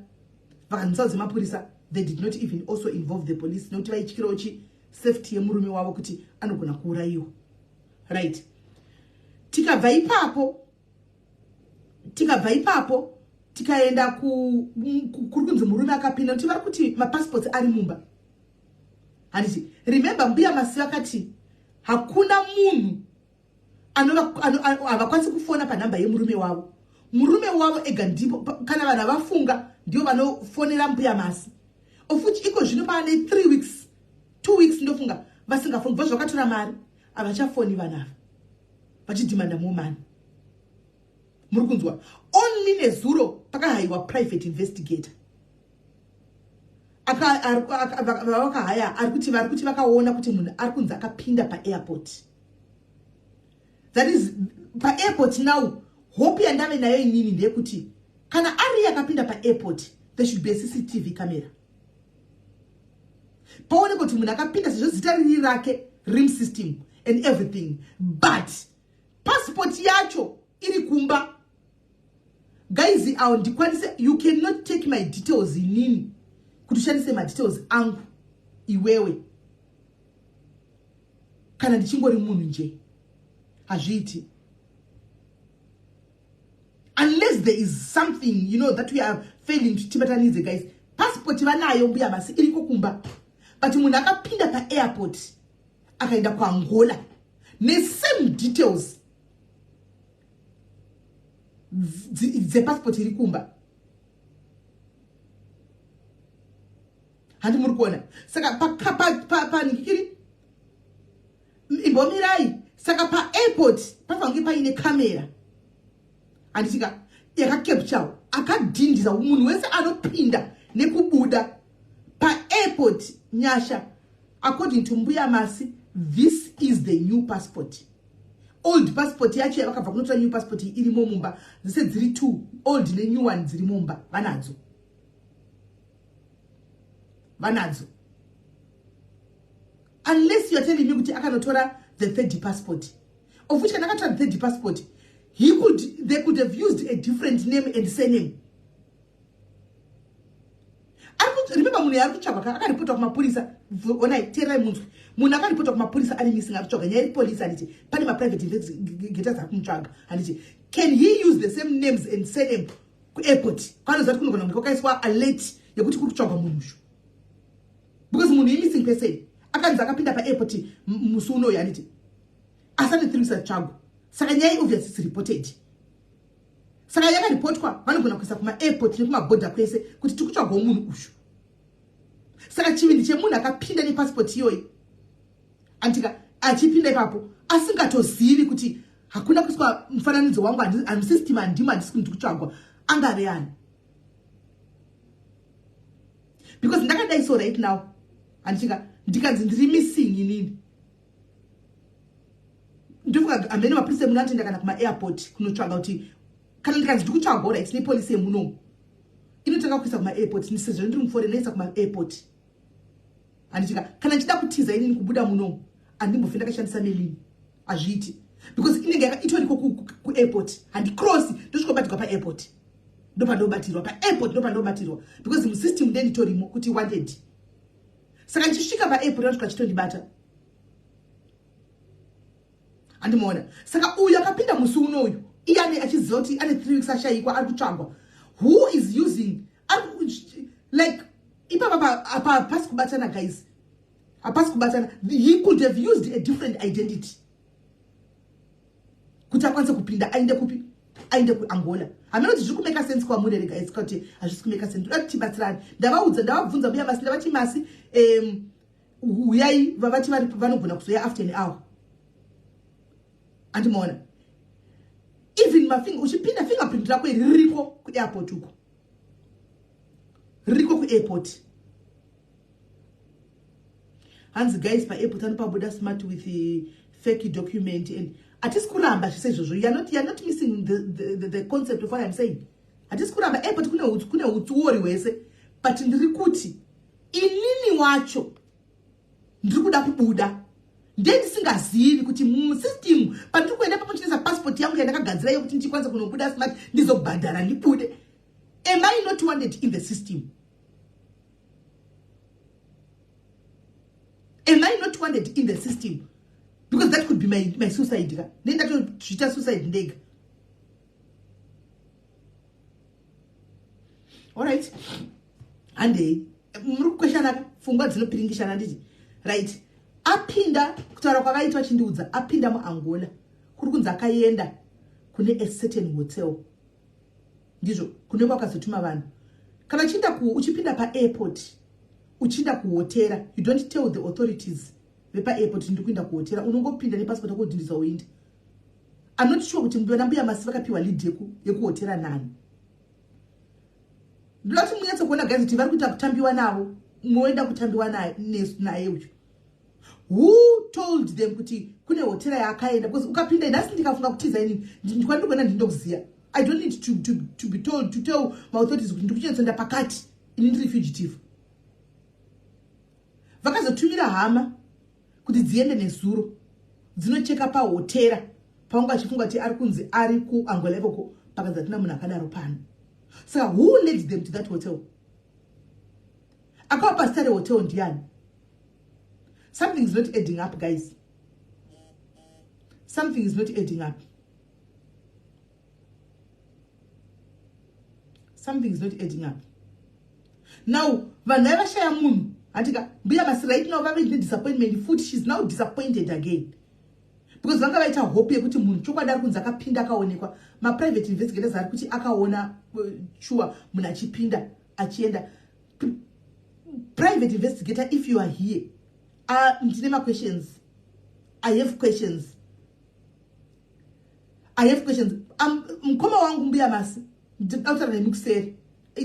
vakanzisa dzemapurisa. They did not even also involve the police nekuti vaityirawo chi safety yemurume wavo kuti anogona kuurayiwa, right? Tikabva ipapo tikaenda kuri kunzi murume akapinda, nokuti vari kuti mapassports ari mumba, handiti? Remember, Mbuya Masi vakati hakuna munhu havakwanisi kufona panhamba yemurume wavo. Murume wavo ega ndipo kana vanhu havafunga, ndivo vanofonera Mbuya Masi, of which iko zvino paane 3 weeks, 2 weeks ndofunga, vasingafoni. Bva zvakatora mari, havachafoni vanhu ava vachidhimanda more money. Muri kunzwa? Only nezuro pakahayiwa private investigator vavakahaya, ari kuti vari kuti vakaona kuti munhu ari kunzi akapinda paairport, that is paairport. Now hope yandave nayo inini ndeyekuti kana ari akapinda paairport, there should be a CCTV camera, paoneka kuti munhu akapinda, sezvo zita riri rake rim system and everything, but passport yacho iri kumba. Guys, awo ndikwanise, you cannot take my details inini kuti ushandise madetails angu iwewe kana ndichingori munhu nje. Hazviiti unless there is something that we are failing to tibatanidze. Guys, passport vanayo Mbuya Masi, iriko kumba, but munhu akapinda paairport akaenda kuAngola nesame details dzepassport iri kumba, handi muri kuona? Saka panhikiri, imbomirai. Saka paairport panofanira kunge paine kamera, handitika, yakacapture, akadhindisa munhu wese anopinda nekubuda paairport. Nyasha, according to Mbuya Masi, this is the new passport. Old passport yacho yavakabva kunotora, new passport irimo mumba. Dzese dziri two, old nenew one, dziri mumba, vanadzo, vanadzo, unless you are telling me kuti akanotora the third passport, of which kana akatora the third passport, he could they could have used a different name and surname. Remember, munhu yaari kutsvagwa akaripotwa kumapurisa. Onai, teerai munzwe. Munhu akaripotwa kumapurisa ari missing, ari kutsvagwa, nyaya iri polisi, handiti? Pane maprivate investigators ari kumutsvaga, handiti? Can he use the same names and surname kuairport kwanoziva kuti kunogona kunge kwakaiswa alert yekuti kuri kutsvagwa munhushu? Because munhu imissing person, akanzi akapinda paairport musi unoyu, handiti? Asi ane 3 weeks atsvagwa. Saka nyaya obviously is reported. Saka yakaripotwa, vanogona kuisa kumaairport nekumabhodha kwese kuti tiri kutsvagwawo munhu uyu. Saka chivindi chemunhu akapinda nepasipoti iyoyi, andika, achipinda ipapo asingatozivi kuti hakuna kuiswa mufananidzo wangu hamusystem, handimo, handisi kuti kutsvagwa, angave ani? Because ndakadai so right now, handitika, ndikanzi ndiri missing inini, ndofunga hamene mapurisa emuno anotoenda kana kumaairport kunotsvaga kuti kana ndikanzi ndiri kutsvagwa, right, nepolisi yemunomu inotanga kuisa kumaairport, sezvo ndiri muforeign, noisa kumaairport, handitika? Kana ndichida kutiza inini kubuda munomu, handimbofi ndakashandisa melini, hazviiti, because inenge itoriko kuairport. Handicross, ndosvikobatirwa paairport, ndopandobatirwa paairport, ndopandobatirwa, because musystem ndenditorimo kuti wanted. Saka ndichisvika paairport, vanosvika chitondibata, handimuona? Saka uyu akapinda musi unoyu, iye ane achiziva kuti ane 3 weeks ashayikwa, ari kutsvagwa, who is using, like, Ipapa apa hapasi kubatana guys, hapasi kubatana. He could have used a different identity kuti akwanise kupinda aende kupi, aende kuAngola. Hameno kuti zviri kumeka sense kwamuri here guys, kuti hazvisi kumeka sense. Ndoda kuti tibatsirane. Ndavaudza, ndavabvunza mbuya Masi, ndavati Masi, uyai, vavati vanogona kuzoya after an hour. Andimaona even mafinga uchipinda, fingerprint rako iri ririko kuairport uko, ririko kuairport. Hanzi guys, paairport anopabuda smart with the fake document and hatisi kuramba zvise izvozvo. You are not missing the concept of what I'm saying. Hatisi kuramba airport kune utsuori hwese, but ndiri kuti inini wacho ndiri kuda kubuda, ndendisingazivi kuti musystem pandiri kuenda papo chinesa passport yangu yandakagadzira yekuti ndichikwanisa kunobuda smart, ndizobhadhara ndibude. Am I not wanted in the system? Am I not wanted in the system? Because that could be my suicide ka. Nendatozviita suicide ndega. Alright, handei. Muri kukweshanaka, pfungwa dzinopiringishana nditi right. Apinda, kutaura kwavaita vachindiudza, apinda muAngola, kuri kunzi akaenda kune a certain hotel, ndizvo kune kwakazotuma vanhu. Kana uchiinda, uchipinda paairport uchiinda kuhotera, you don't tell the authorities vepaairport ndiri kuinda kuhotera. Unongopinda nepassport yako, udhindisa, uinde. I'm not sure kuti vana mbuya Masi vakapiwa lead yekuhotera nani. Ndoda kuti munyatsokuona guys kuti vari kuita kutambiwa navo, moenda kutambiwa naye uyu. Who told them kuti kune hotera yaakaenda? Because ukapinda nhasi, ndikafunga kutiza inini, kwandiri ndindokuziya. I don't need to be told to tell maauthorities kuti ndikuchenetsenda pakati, ini ndiri fugitive. Vakazotumira hama kuti dziende nezuro dzinocheka pahotera pavanga vachifunga kuti ari kunzi ari kuAngola ikoko. Pakanzi hatina munhu akadaro pano. Saka who led them to that hotel? Akavapa zita rehotel ndiani? Something is not adding up guys, something is not adding up, something is not adding up. Now vanhu vai vashaya munhu, handika? Mbuya Masi right now vave nedisappointment futi. She's now disappointed again because vanga vaita hope yekuti munhu chokwadi ari kunzi akapinda, akaonekwa. Maprivate investigators ari kuti akaona sure munhu achipinda achienda. Private investigator, if you are here, ndine maquestions. I have questions, I have questions. Mukoma wangu mbuya Masi, ndinoda kutaura nemi kuseri.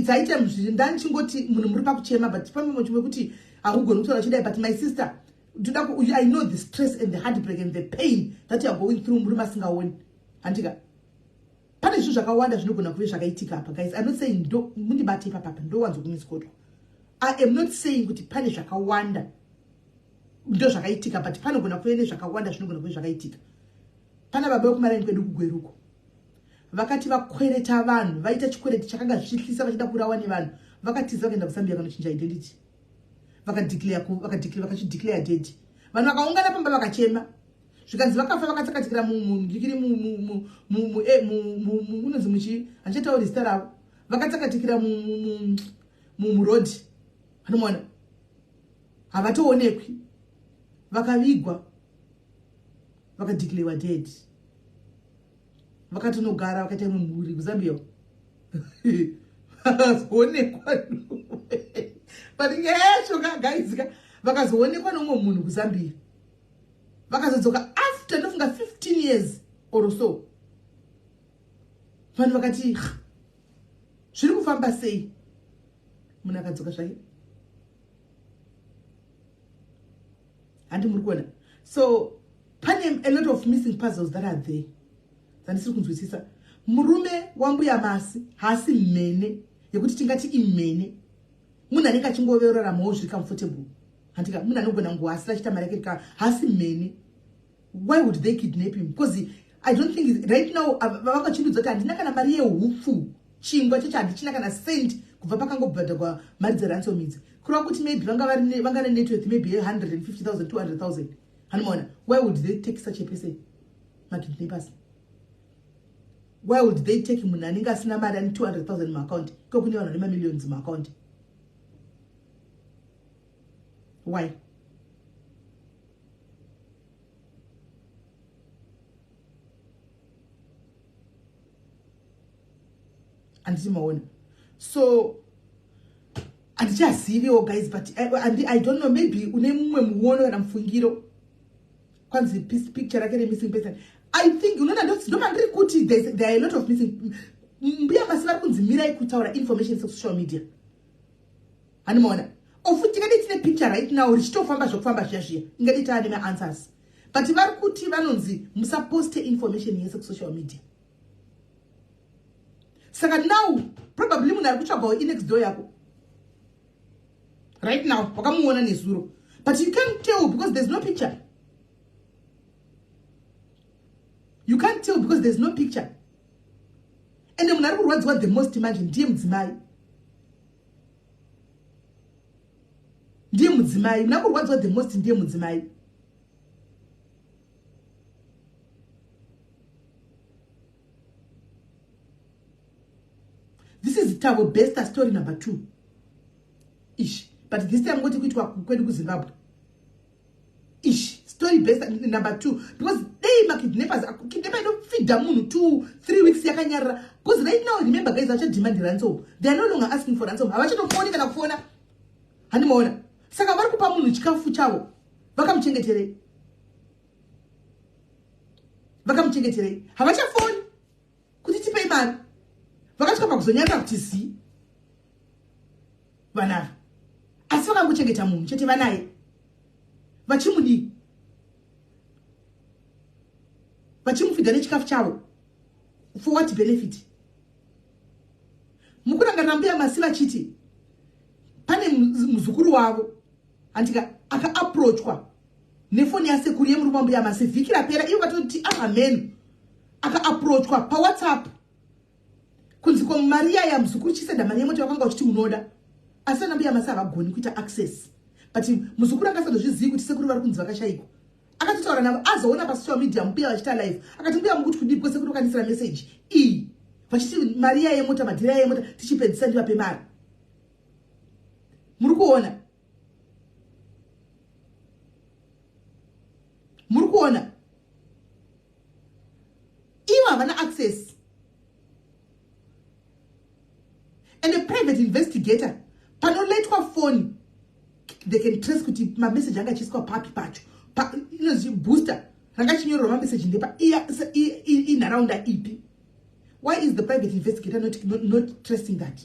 Dzaita ndandichingoti munhu muri pakuchema, but pamwe chimwe kuti haugoni kutaura chidai. But my sister, I know the stress and the heartbreak and the pain that you are going through. Muri masingaoni, handika? Pane zvinhu zvakawanda zvinogona kuve zvakaitika apa guys. I'm not saying, ndo mundibate ipapapa, ndowanzokumiskodwa. I am not saying kuti pane zvakawanda ndo zvakaitika, but panogona kuve nezvakawanda zvinogona kuve zvakaitika. Pana baba vekumaraini kwedu kuGweruko, vakati vakwereta vanhu, vaita chikwereti chakanga zvichihlisa, vachida kurawa nevanhu, vakatiza vakaenda kuZambia kanochinja identity, vakachideclare dead. Vanhu vakaungana pamba vakachema, zvikanzi vakafa vakatsakatikira mundikiri, unonzi muchi, handichatauri zita ravo, vakatsakatikira murodhi, anomuona, havatoonekwi, vakavigwa, vakadeclarewa dead, vakatonogara, vakaita imwe mhuri kuZambia, vakazoonekwa. But nyaya yacho ka guys ka, vakazoonekwa nomumwe munhu kuZambia, vakazodzoka after ndofunga 15 years or so. Vanhu vakati zviri kufamba sei? Munhu akadzoka zvake, handi muri kuona? So pane a lot of missing puzzles that are there dzandisiri kunzwisisa. Murume wambuya Masi haasi mhene yekuti tingati imhene, munhu anenge achingoveroramawo zviri comfortable, handika? Munhu anogona nguhasira achiita mari yake ka, haasi mhene. Why would they kidnap him? Because I don't think right now vavangachindudza kuti handina kana mari yehupfu, chingwa chacho handichina kana cent kubva pakangobhadhagwa mari dzeransom idzi. Kureva kuti maybe vanga nenetworth maybe ye150 000, 200 000, hanomaona? Why would they take such a person? Makidnappers, why would they take munhu anenge asina mari, ane 200 000 muaccount, iko kune vanhu vane mamillions muaccount? Why? Handiti maona? So handichaziviwo guys, but I don't know, maybe une mumwe muono kana mufungiro. Kwanzi picture rake remissing person, I think unoona ndomandiri kuti there are a lot of missing. Mbuya Masi vari kunzi mirai kutaura information sesocial media. Handimaona ofu tingadii tine picture right now richitofamba zvokufamba zviya zviya, ingadii taa nemaanswers, but vari kuti vanonzi musaposte information yese kusocial media. Saka now probably munhu ari kutsvagawo inext door yako right now, wakamuona nezuro, but you can't tell because there's no picture. You can't tell because there's no picture. Ende munhu ari kurwadziwa the most manje ndiye mudzimai, ndiye mudzimai. Munhu ari kurwadziwa the most ndiye mudzimai. This is Tavo Bester story number 2 ish, but this time ngoti kuitwa kwedu kuZimbabwe. Ish, story best number 2, because dei makidnappers, kidnapper inofidha munhu 2 3 weeks yakanyarara. Because right now, remember guys, vachademand ransom. They are no longer asking for ransom. Havachatofoni kana kufona. Handimaona? Saka vari kupa munhu chikafu chavo vakamuchengeterei? Vakamuchengeterei? Havachafoni kuti tipei mari. Vakasvika pakuzonyarara kuti zii vanava, asi vakangochengeta munhu chete. Vanaye vachimudii? Vachimufidha nechikafu chavo for what benefit? Mukurangarira mbuya Masi vachiti pane muzukuru wavo, handika, akaapproachwa nefoni yasekuru yemurume wambuya Masi vhiki rapera. Ivo vatoti ahamenu akaapproachwa paWhatsApp kunzi ko mari yaya muzukuru chisenda mari yemota wakanga uchiti unoda. Asi ana mbuya Masi havagoni kuita access, but muzukuru akasatozvizivi kuti sekuru vari kunzi vakashayikwa. Akatotaura navo, azoona pasocial media mbuya vachiita live, akati, "Mbuya, mukuti kudii?" Because sekuru vakanisira message iyi vachiti mari yaya yemota, madhiri aya yemota tichipedzisa ndivape mari. Muri kuona? Muri kuona? Ivo havana access. And a private investigator, panoletwa foni, they can trace kuti mameseji anga achiiswa papi pacho, inonzi booster ranga chinyorerwa mameseji ndepa inharaunda ipi. Why is the private investigator not tracing that?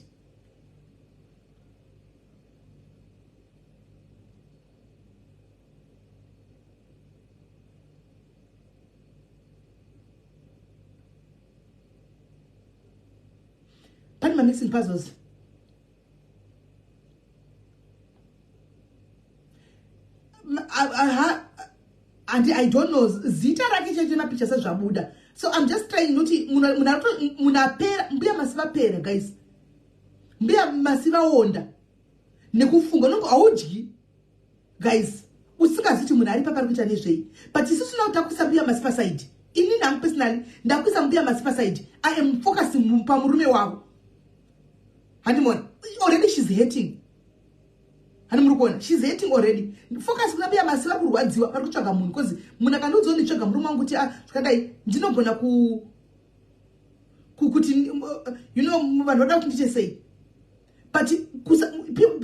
Pane mamixing puzzles. And I don't know zita rake chete, mapicha sezvabuda. So I'm just trying noti munhu apera, mbuya Masi vapera guys, mbuya Masi vaonda nekufunga. Nongo haudyi guys usingazi kuti munhu ari papari kuita nezvei. But isusu now takuisa mbuya Masi paside. Ini nangu personally ndakuisa mbuya Masi paside. I am focusing pamurume wavo. Handimona already she's hating. Hani muri kuona she's hating already? Focus kuna mbuya Masi, vari kurwadziwa, vari kutsvaga munhu, because munhu akandiudzawo nditsvaga murume wangu kuti ah, zvakadai, ndinogona ku kuti vanhu vada kuti ndiite sei. But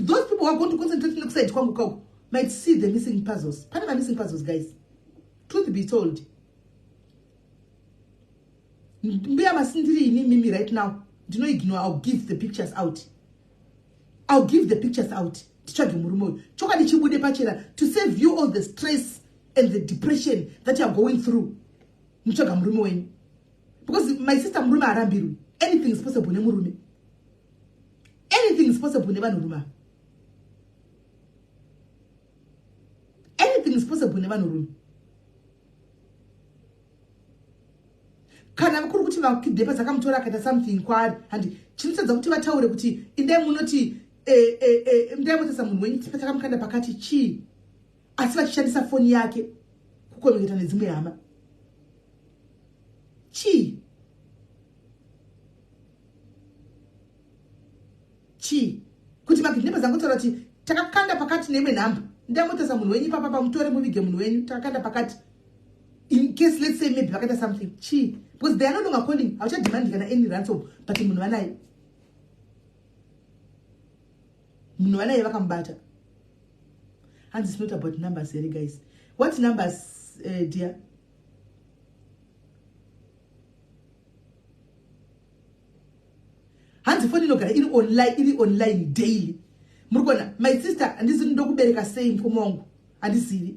those people who are going to concentrate nekuside kwangu kako might see the missing puzzles. Pane mamissing puzzles guys, truth be told. Mbuya Masindiri, ini mimi right now ndinoignore. I'll give the pictures out. I'll give the pictures out, titsvage murume uyu, chokwadi chibude pachena, to save you all the stress and the depression that you are going through mutsvaga murume wenyu. Because my sister, murume haarambirwi. Anything is possible nemurume, anything is possible nevanhurume, anything is possible nevanhurume. Kana kuri kuti vakidnepa dzakamutora akaita something kwaari, handi chinotadza kuti vataure kuti indai munoti ndai motesa munhu wenyu takamukanda pakati chii, asi vachishandisa foni yake kucommunicata nedzimwe hama chii? Chii kuti makidnepa dzangotaura kuti takakanda pakati neimwe nhamba? Ndangotasa munhu wenyu ipapa pamutore muvige munhu wenyu takakanda pakati. In case let's say maybe vakaita something chii because they are no longer calling hauchademand kana any ransom but munhu vanaye. Munhu vanaye vakamubata. Hanzi it's not about numbers here guys. What numbers dear? Hanzi foni inogara iri online, iri online daily. Muri kuona my sister, handizivi ndokubereka sei mukoma wangu, handizivi,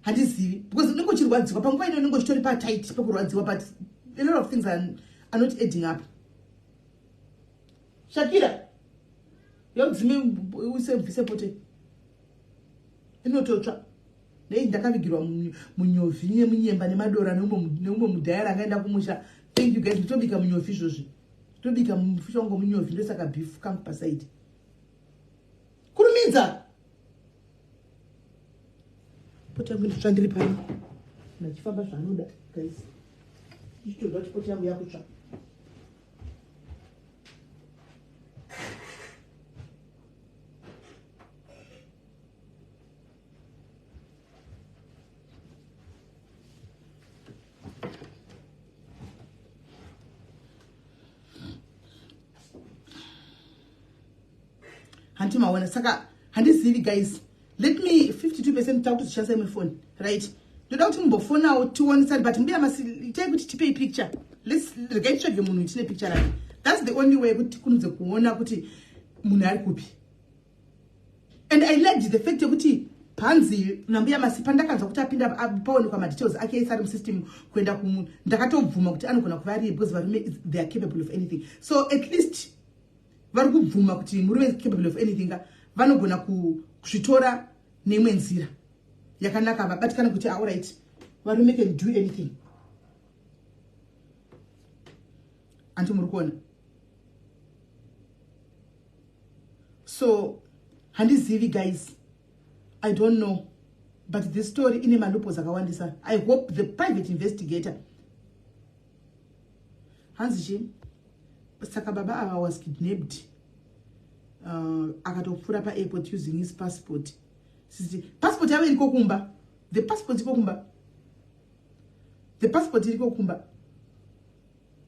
handizivi because unenge uchirwadziwa panguva ino, unenge uchitori patight pekurwadziwa, but a lot of things are not adding up. Shakira yodzime usebvise pote inototsva. Nei ndakavigirwa munyovi nemunyemba nemadora neumwe mudhayara angaenda kumusha. Thank you guys, nditobika munyovi izvozvi, nditobika mufusha wangu munyovi, ndosaka beef kangu pasaidi. Kurumidza pota yangu inotsva ndiri pano ndachifamba zvaanoda guys, ichitoda kuti pota yangu yakutsva. Hanti maona, saka handizivi guys. Let me 52% takutozvishandisa imwe phone, right? Ndoda kuti mumbofonawo tionesane, but mbuya masi itai kuti tipei picture. Let's regai titsvage munhu tine picture rake. That's the only way kuti tikunudze kuona kuti munhu ari kupi. And I liked the fact yekuti panzi nambuya masi pandakanzwa kuti apinda paonekwa madetails ake ese ari musystem kuenda kumunhu, ndakatobvuma kuti anogona kuva ariye because varume they are capable of anything. So at least vari kubvuma kuti murume is capable of anything, vanogona kuzvitora neimwe nzira yakanaka, vabatikana kuti alright, varume can do anything. Anti muri kuona? So handizivi guys, I don't know, but this story ine maloopholes akawandisa. I hope the private investigator hanzi chi saka baba ava was kidnapped, akatopfuura paairport using his passport. Sisi passport yavo iriko kumba, the passport iko kumba, the passport iriko kumba,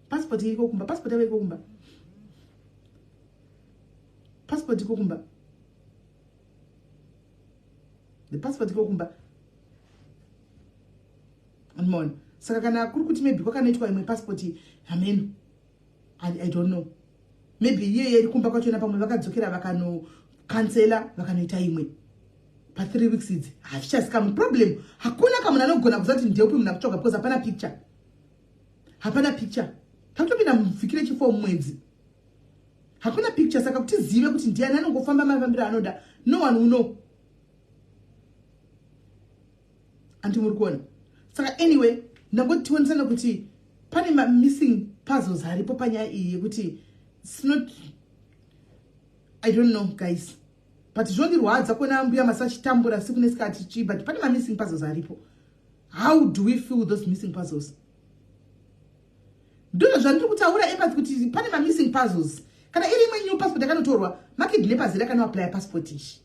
passport iriko kumba, passport yavo iriko kumba, passport iko kumba, the passport iko kumba. Andimona saka kana kuri kuti maybe kwakanoitwa imwe passport hameno, I don't know, maybe iye iri kumba kwachona, pamwe vakadzokera vakanokansela vakanoita imwe pa3 weeks idzi, hazvichazikamu problem. Hakuna kamunhu anogona kuziva kuti ndeupi munhu akutsvaga because hapana picture, hapana picture. Takutopinda muvhiki rechi4 mumwedzi, hakuna picture, saka kuti zive kuti ndiani anongofamba mafambiro anoda, no one will know. Anti muri kuona? Saka anyway, ndangotionesana kuti pane mamissing puzzles aripo panyaya iyi yekuti it's not, I don't know guys, but zvinondirwadza kuona mbuya masachitambura siku nesikati chii, but pane mamissing puzzles aripo. How do we fill those missing puzzles? Ndizvo zvandiri kutaura empathy, kuti pane mamissing puzzles. Kana iri imwe new passport yakanotorwa, makidnappers akanoapply passport ichi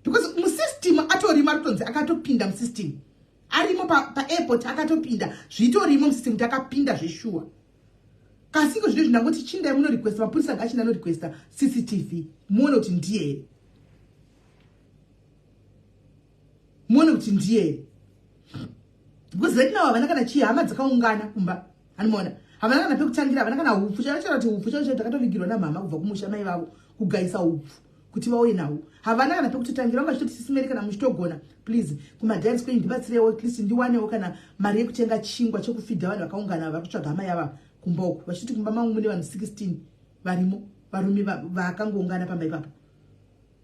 because musystem atorimo, ari kutonzi akatopinda musystem, arimo paairport pa akatopinda, zvitorimo musystem kuti akapinda zveshuwa. Kasi iko zvino zvindangoti chindai munorequesta, mapurisa ngachinda anorequesta CCTV, muone kuti ndiye, muone kuti ndiye, because right now havana kana chii. Hama dzakaungana kumba, hanimona havana kana pekutangira, havana kana hupfu. Chavachaura kuti hupfu chaicho takatovigirwa namhama kubva kumusha, mai vavo kugaisa hupfu kuti vauye nawo, havana kana pekutotangira. Vanga vachitoti sisimeri kana muchitogona, please, kumadance kwenyu ndibatsirewo, at least ndiwanewo kana mari yekutenga chingwa chekufidha vanhu vakaungana vari kutsvaga hama yava kumba uku. Vachiti kumba mangu mune vanhu 16 varimo, varume vakangoungana pamba ipapo,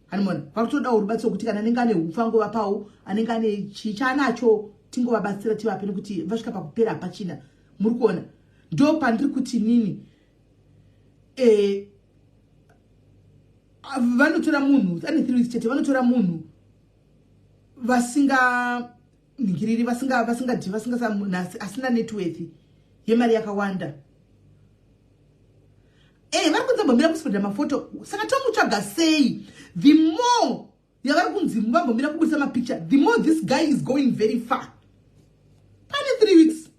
hanimona vakutodawo rubatsiro kuti kana anenge ane hupfu angovapawo, anenge ane chii chaanacho tingovabatsira tivape, nekuti vasvika pakupera hapachina. Muri kuona, ndo pandiri kuti nini vanotora munhu ane 3 weeks chete, vanotora munhu vasinganingiriri, vasingadhi, vasinga asina networth yemari yakawanda. Eh, vari kunzi vambomira kuspreada mafoto saka tomutsvaga sei the more yavari kunzi vambomira kubudisa mapicture the more this guy is going very far pane three weeks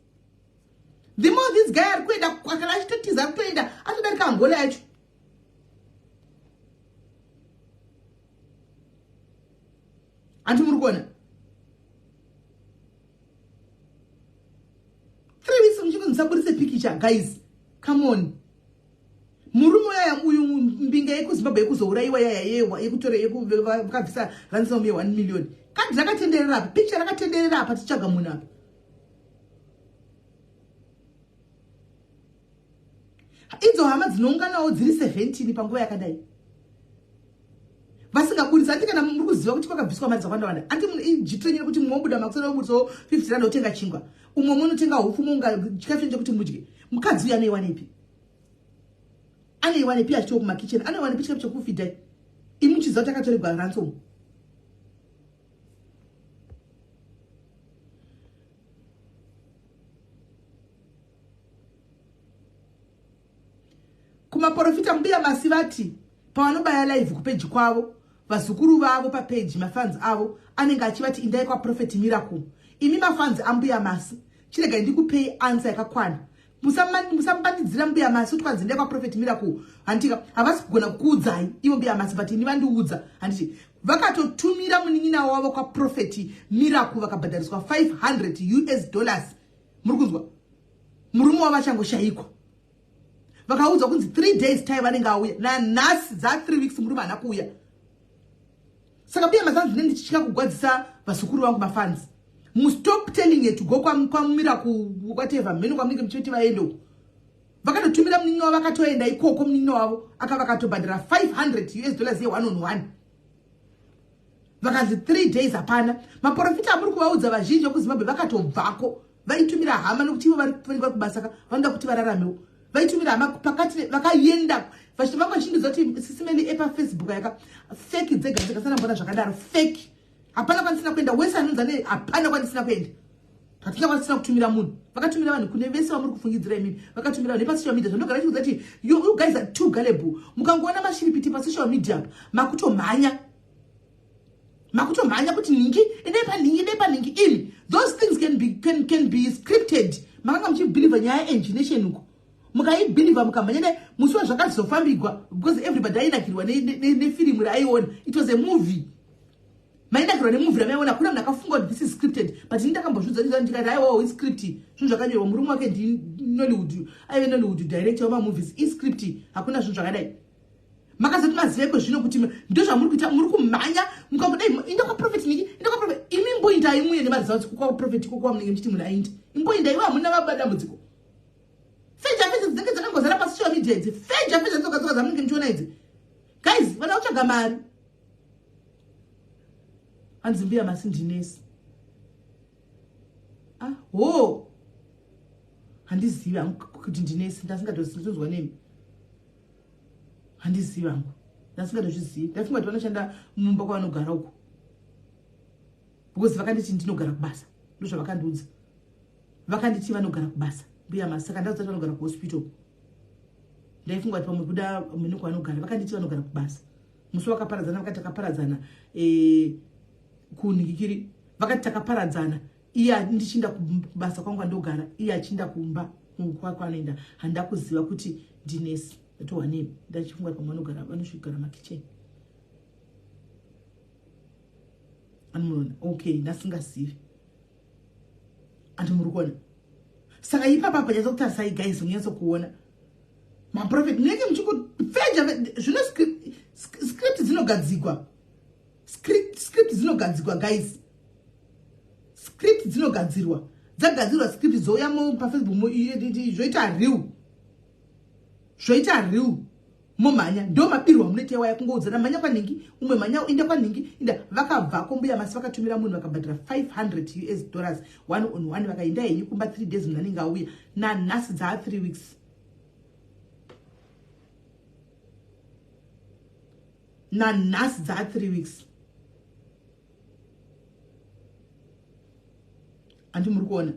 the more this guy ari kuenda kana achitotiza ari kutoenda atodarika angola yacho hanti muri kuona three weeks muchingonzi musaburitse pikicha guys come on murume uyaya uyu mbinga yekuzimbabwe yekuzourayiwa yaya yewa yekutora yekuvakabvisa ransom ye 1 million kadhi rakatenderera apa pikicha rakatenderera apa tichitsvaga munhu apa idzo hama dzinounganawo dziri 17 panguva yakadai vasingaburitsi anti kana muri kuziva kuti kwakabviswa mari dzakawanda wanda anti ijitrenyu rekuti mwobuda makusana oburitsawo 50 rand otenga chingwa umwe munotenga hupfu munga chikafu chekuti mudye mukadzi uyu anoiwanepi anoiwanepi achitiwo kumakitchen anoiwanepi chikafu chekufidai imi muchiziva kuti akatoregwa ransom kumaporofita mbuya masi vati pavanobaya live kupeji kwavo vazukuru vavo papeji mafans avo anenge achivati indai kwaprofet miracle imi mafans ambuya masi chiregai ndikupei ansa yakakwana musambandidzira mbuya masi kuti kwanzi ndai kwaprofet miracle handitika havasi kugona kukuudzai ivo mbuya masi but ini vandiudza handiti vakatotumira munin'ina wavo kwaprofet miracle vakabhadhariswa 500 us dollars muri kunzwa murume wavo achangoshaikwa vakaudzwa kunzi three days time vanenge auya nanhasi dza three weeks murume haana kuuya saka mbuya mazanzi ndine ndichitya kugwadzisa vazukuru vangu mafans mustop telling it go kwamira kuwhatever mheno kwamunenge muchiti vaende uko vakatotumira munin'ina wavo akatoenda ikoko munin'ina wavo akavakatobhadhara 500 us dollars ye one on one vakanzi three days hapana maprofita amuri kuvaudza vazhinji vekuzimbabwe vakatobvako vaitumira hama nekuti ivo vari kubasa ka vanoda kuti vararamewo vaitumira hama pakati vakaenda vamwe vachindiudza kuti sisimeli epafacebook yaka feki dzega dzega sana mbona zvakadaro feki hapana kwandisina kuenda wese anonzi ane hapana kwandisina kuenda hatina kwandisina kutumira munhu vakatumira vanhu kune vese vamuri kufungidzira imimi vakatumira vanhu nepasocial media zvandogara chikuudza kuti you guys are too gullible mukangoona mashiripiti pasocial media apa makutomhanya makutomhanya kuti nhingi endai panhingi endai panhingi imi those things can be, can, can be scripted makanga muchibhilivha nyaya yaengination uko mukaibhilivha mukamhanya ne musi wazvakazofambigwa because everybody ainakirwa nefirimu raaiona it was a movie mainakirwa nemovie ramaiona hakuna munhu akafunga kuti this is scripted but ini ndakambozviudza ndikati aiwawo iscript zvinhu zvakanyorwa murume wake ndinollywood aive nollywood director wemamovies iscript hakuna zvinhu zvakadai makazoti maziveko zvino kuti ndozvamuri kuita muri kumhanya mukangodai inda kwaprofet niki inda kwaprofet imi imboindai muye nemaresults kwaprofet ikoko kwamunenge muchiti munhu ainde imboindai iwe hamuna vaba dambudziko feja feja dzinenge dzakangozara pasocial media idzi feja feja dzoga dzoga dzamunenge muchiona idzi guys vana kutsvaga mari hanzi mbuya masi ndinesi ah ho handizivi hangu kuti ndinesi ndasingatozwa nemi handizivi hangu ndasingatozvizivi ndafunga kuti vanoshanda mumba kwavanogara uko because vakanditi ndinogara kubasa ndozvavakandiudza vakanditi vanogara kubasa mbuya masi saka ndaudza kuti vanogara kuhospital ndaifunga kuti pamwe kuda mune kwavanogara vakanditi vanogara kubasa musi wakaparadzana vakati takaparadzana eh, kunhikikiri vakati takaparadzana iye ndichinda kubasa kwangu andogara iye achinda kumba kwanoenda handida kuziva kuti ndinesi ndatohwa nei ndachifunga kuti pamwe vanogara vanosvigara makitchen anomuona okay ndasingazivi anti muri kuona saka ipapa panyatsa kutarisai guys munyatso kuona maprofet munenge muchingofeja zvino script dzinogadzigwa script dzinogadzigwa guys script dzinogadzirwa dzagadzirwa script dzouya pafacebook zvoita real zvoita real momhanya ndo mabirwa munoita iwaya kungoudzana mhanya kwanhingi umwe mhanya inda kwanhingi inda vakabvako mbuya masi vakatumira munhu vakabhadhara 500 us dollars one on one vakainda henyu kumba 3 days munhu anenge auya nanhasi dzaa 3 weeks nanhasi dzaa 3 weeks handi muri kuona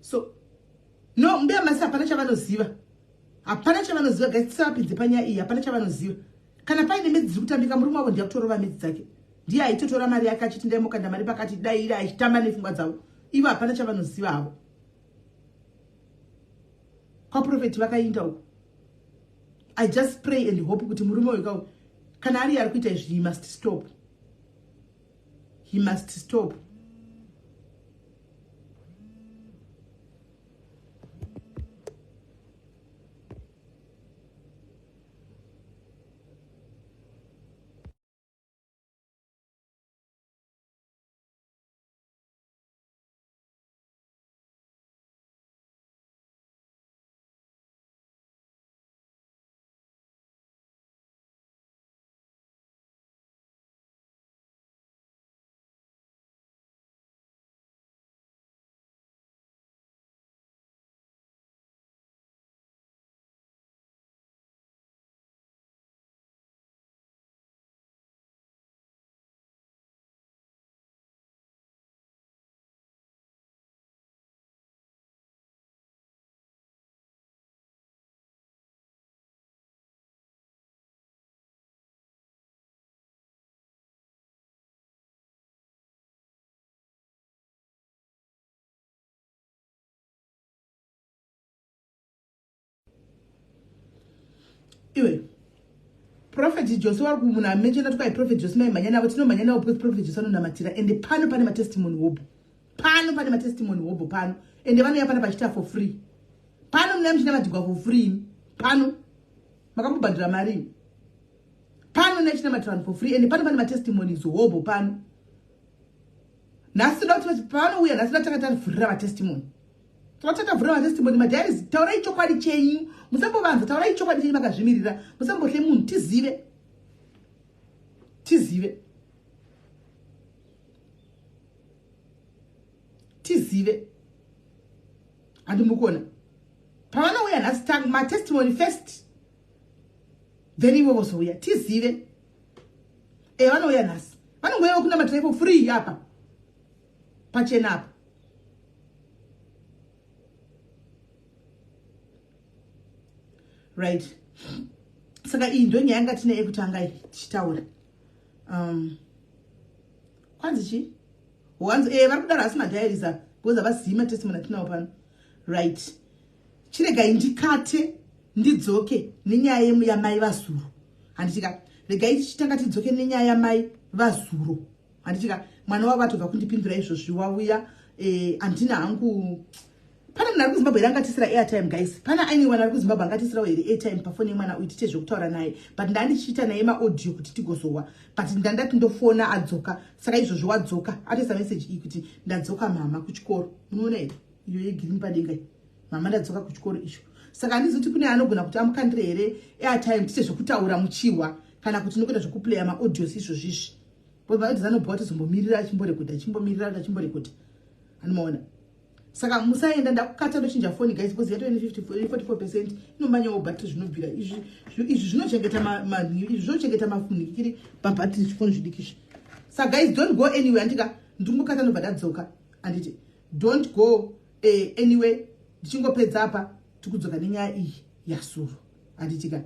So no, mbuya Masi hapana chavanoziva, hapana chavanoziva guys. Tisavapinze panyaya iyi, hapana chavanoziva. Kana paine medzi dziri kutambika, murume wavo ndiye kutorova medzi dzake, ndiye aitotora mari yake achiti ndaimokanda mari pakati daira, achitamba nepfungwa dzavo. Ivo hapana chavanoziva havo. Kwaprofeti vakainda uko. I just pray and hope kuti murume uyu kau kana ari ari kuita izvi, he must stop, he must stop. Iwe Prophet Jose wari kumunhu amenshena tukai Prophet Jose, maimhanya navo, tinomhanya navo because Prophet Jose anonamatira. Ende pano pane matestimony hobho, pano pane matestimony hobho pano. Ende vanouya pano pachiita for free pano. Muna muchinamatirwa for free pano, makambobhadhira mari pano? Nechinamatirwa vanhu for free. Ende pano pane matestimonies hobho pano. Nhasi toda kuti pavanouya nhasi toda tanga tavhurira matestimony, toda tatavhurira matestimony, madiaries. Taurai chokwadi chenyu, musambovanza. Taurai chokwadi chenyu makazvimirira, musambohle munhu. Tizive, tizive, tizive. Handimukona pavanouya nhasi, matestimony first, then ivo vozouya. Tizive. E, vanouya nhasi, vanongouya kunamatira ivo free apa pachena apa. Right, saka iyi ndo nyaya yanga tine yekutanga tichitaura. Kwanzi chi wanzi e vari kudaro, asi madiaries apa because havazivi matestimony atinawo pano. Right, chiregai ndikate ndidzoke nenyaya yamai vazuro, handitika? Regai tichitanga tidzoke nenyaya yamai vazuro, handitika? Mwana wavo atobva kundipindura izvozvi, wauya. Handina hangu. Pane munhu ari kuZimbabwe here angatisira airtime, guys? Pane anyone ari kuZimbabwe angatisirawo here airtime pafoni yemwana uyu, tiite zvekutaura naye? But ndandichiita naye maaudio kuti tigozowa, but ndandati ndofona adzoka. Saka izvozvo wadzoka, atoisa message iyi kuti ndadzoka mama kuchikoro. Munoona here iyo yegreen padenga iyi? Mama, ndadzoka kuchikoro icho. Saka handizoti kune anogona kuti amukandire here airtime, tiite zvekutaura muchihwa, kana kuti nokuita zvekuplaya maaudios izvozvizvi, because maaudios anobva tizombomirira achimborekodha, achimbomirira achimborekodha, anomaona. Saka musaenda, ndakukata, ndochinja foni guys, because yatove ne 44%, inomanyawo bhatiri zvinobvira. Izvi zvinochengeta, izvi zvinochengeta mafunikiri pabhatiri, zvifoni zvidiki izvi. Saka guys, don't go anywhere, andika? Ndingokata, ndobva ndadzoka, anditi? Don't go anyway. Ndichingopedza apa, tikudzoka nenyaya iyi yasuro, anditika?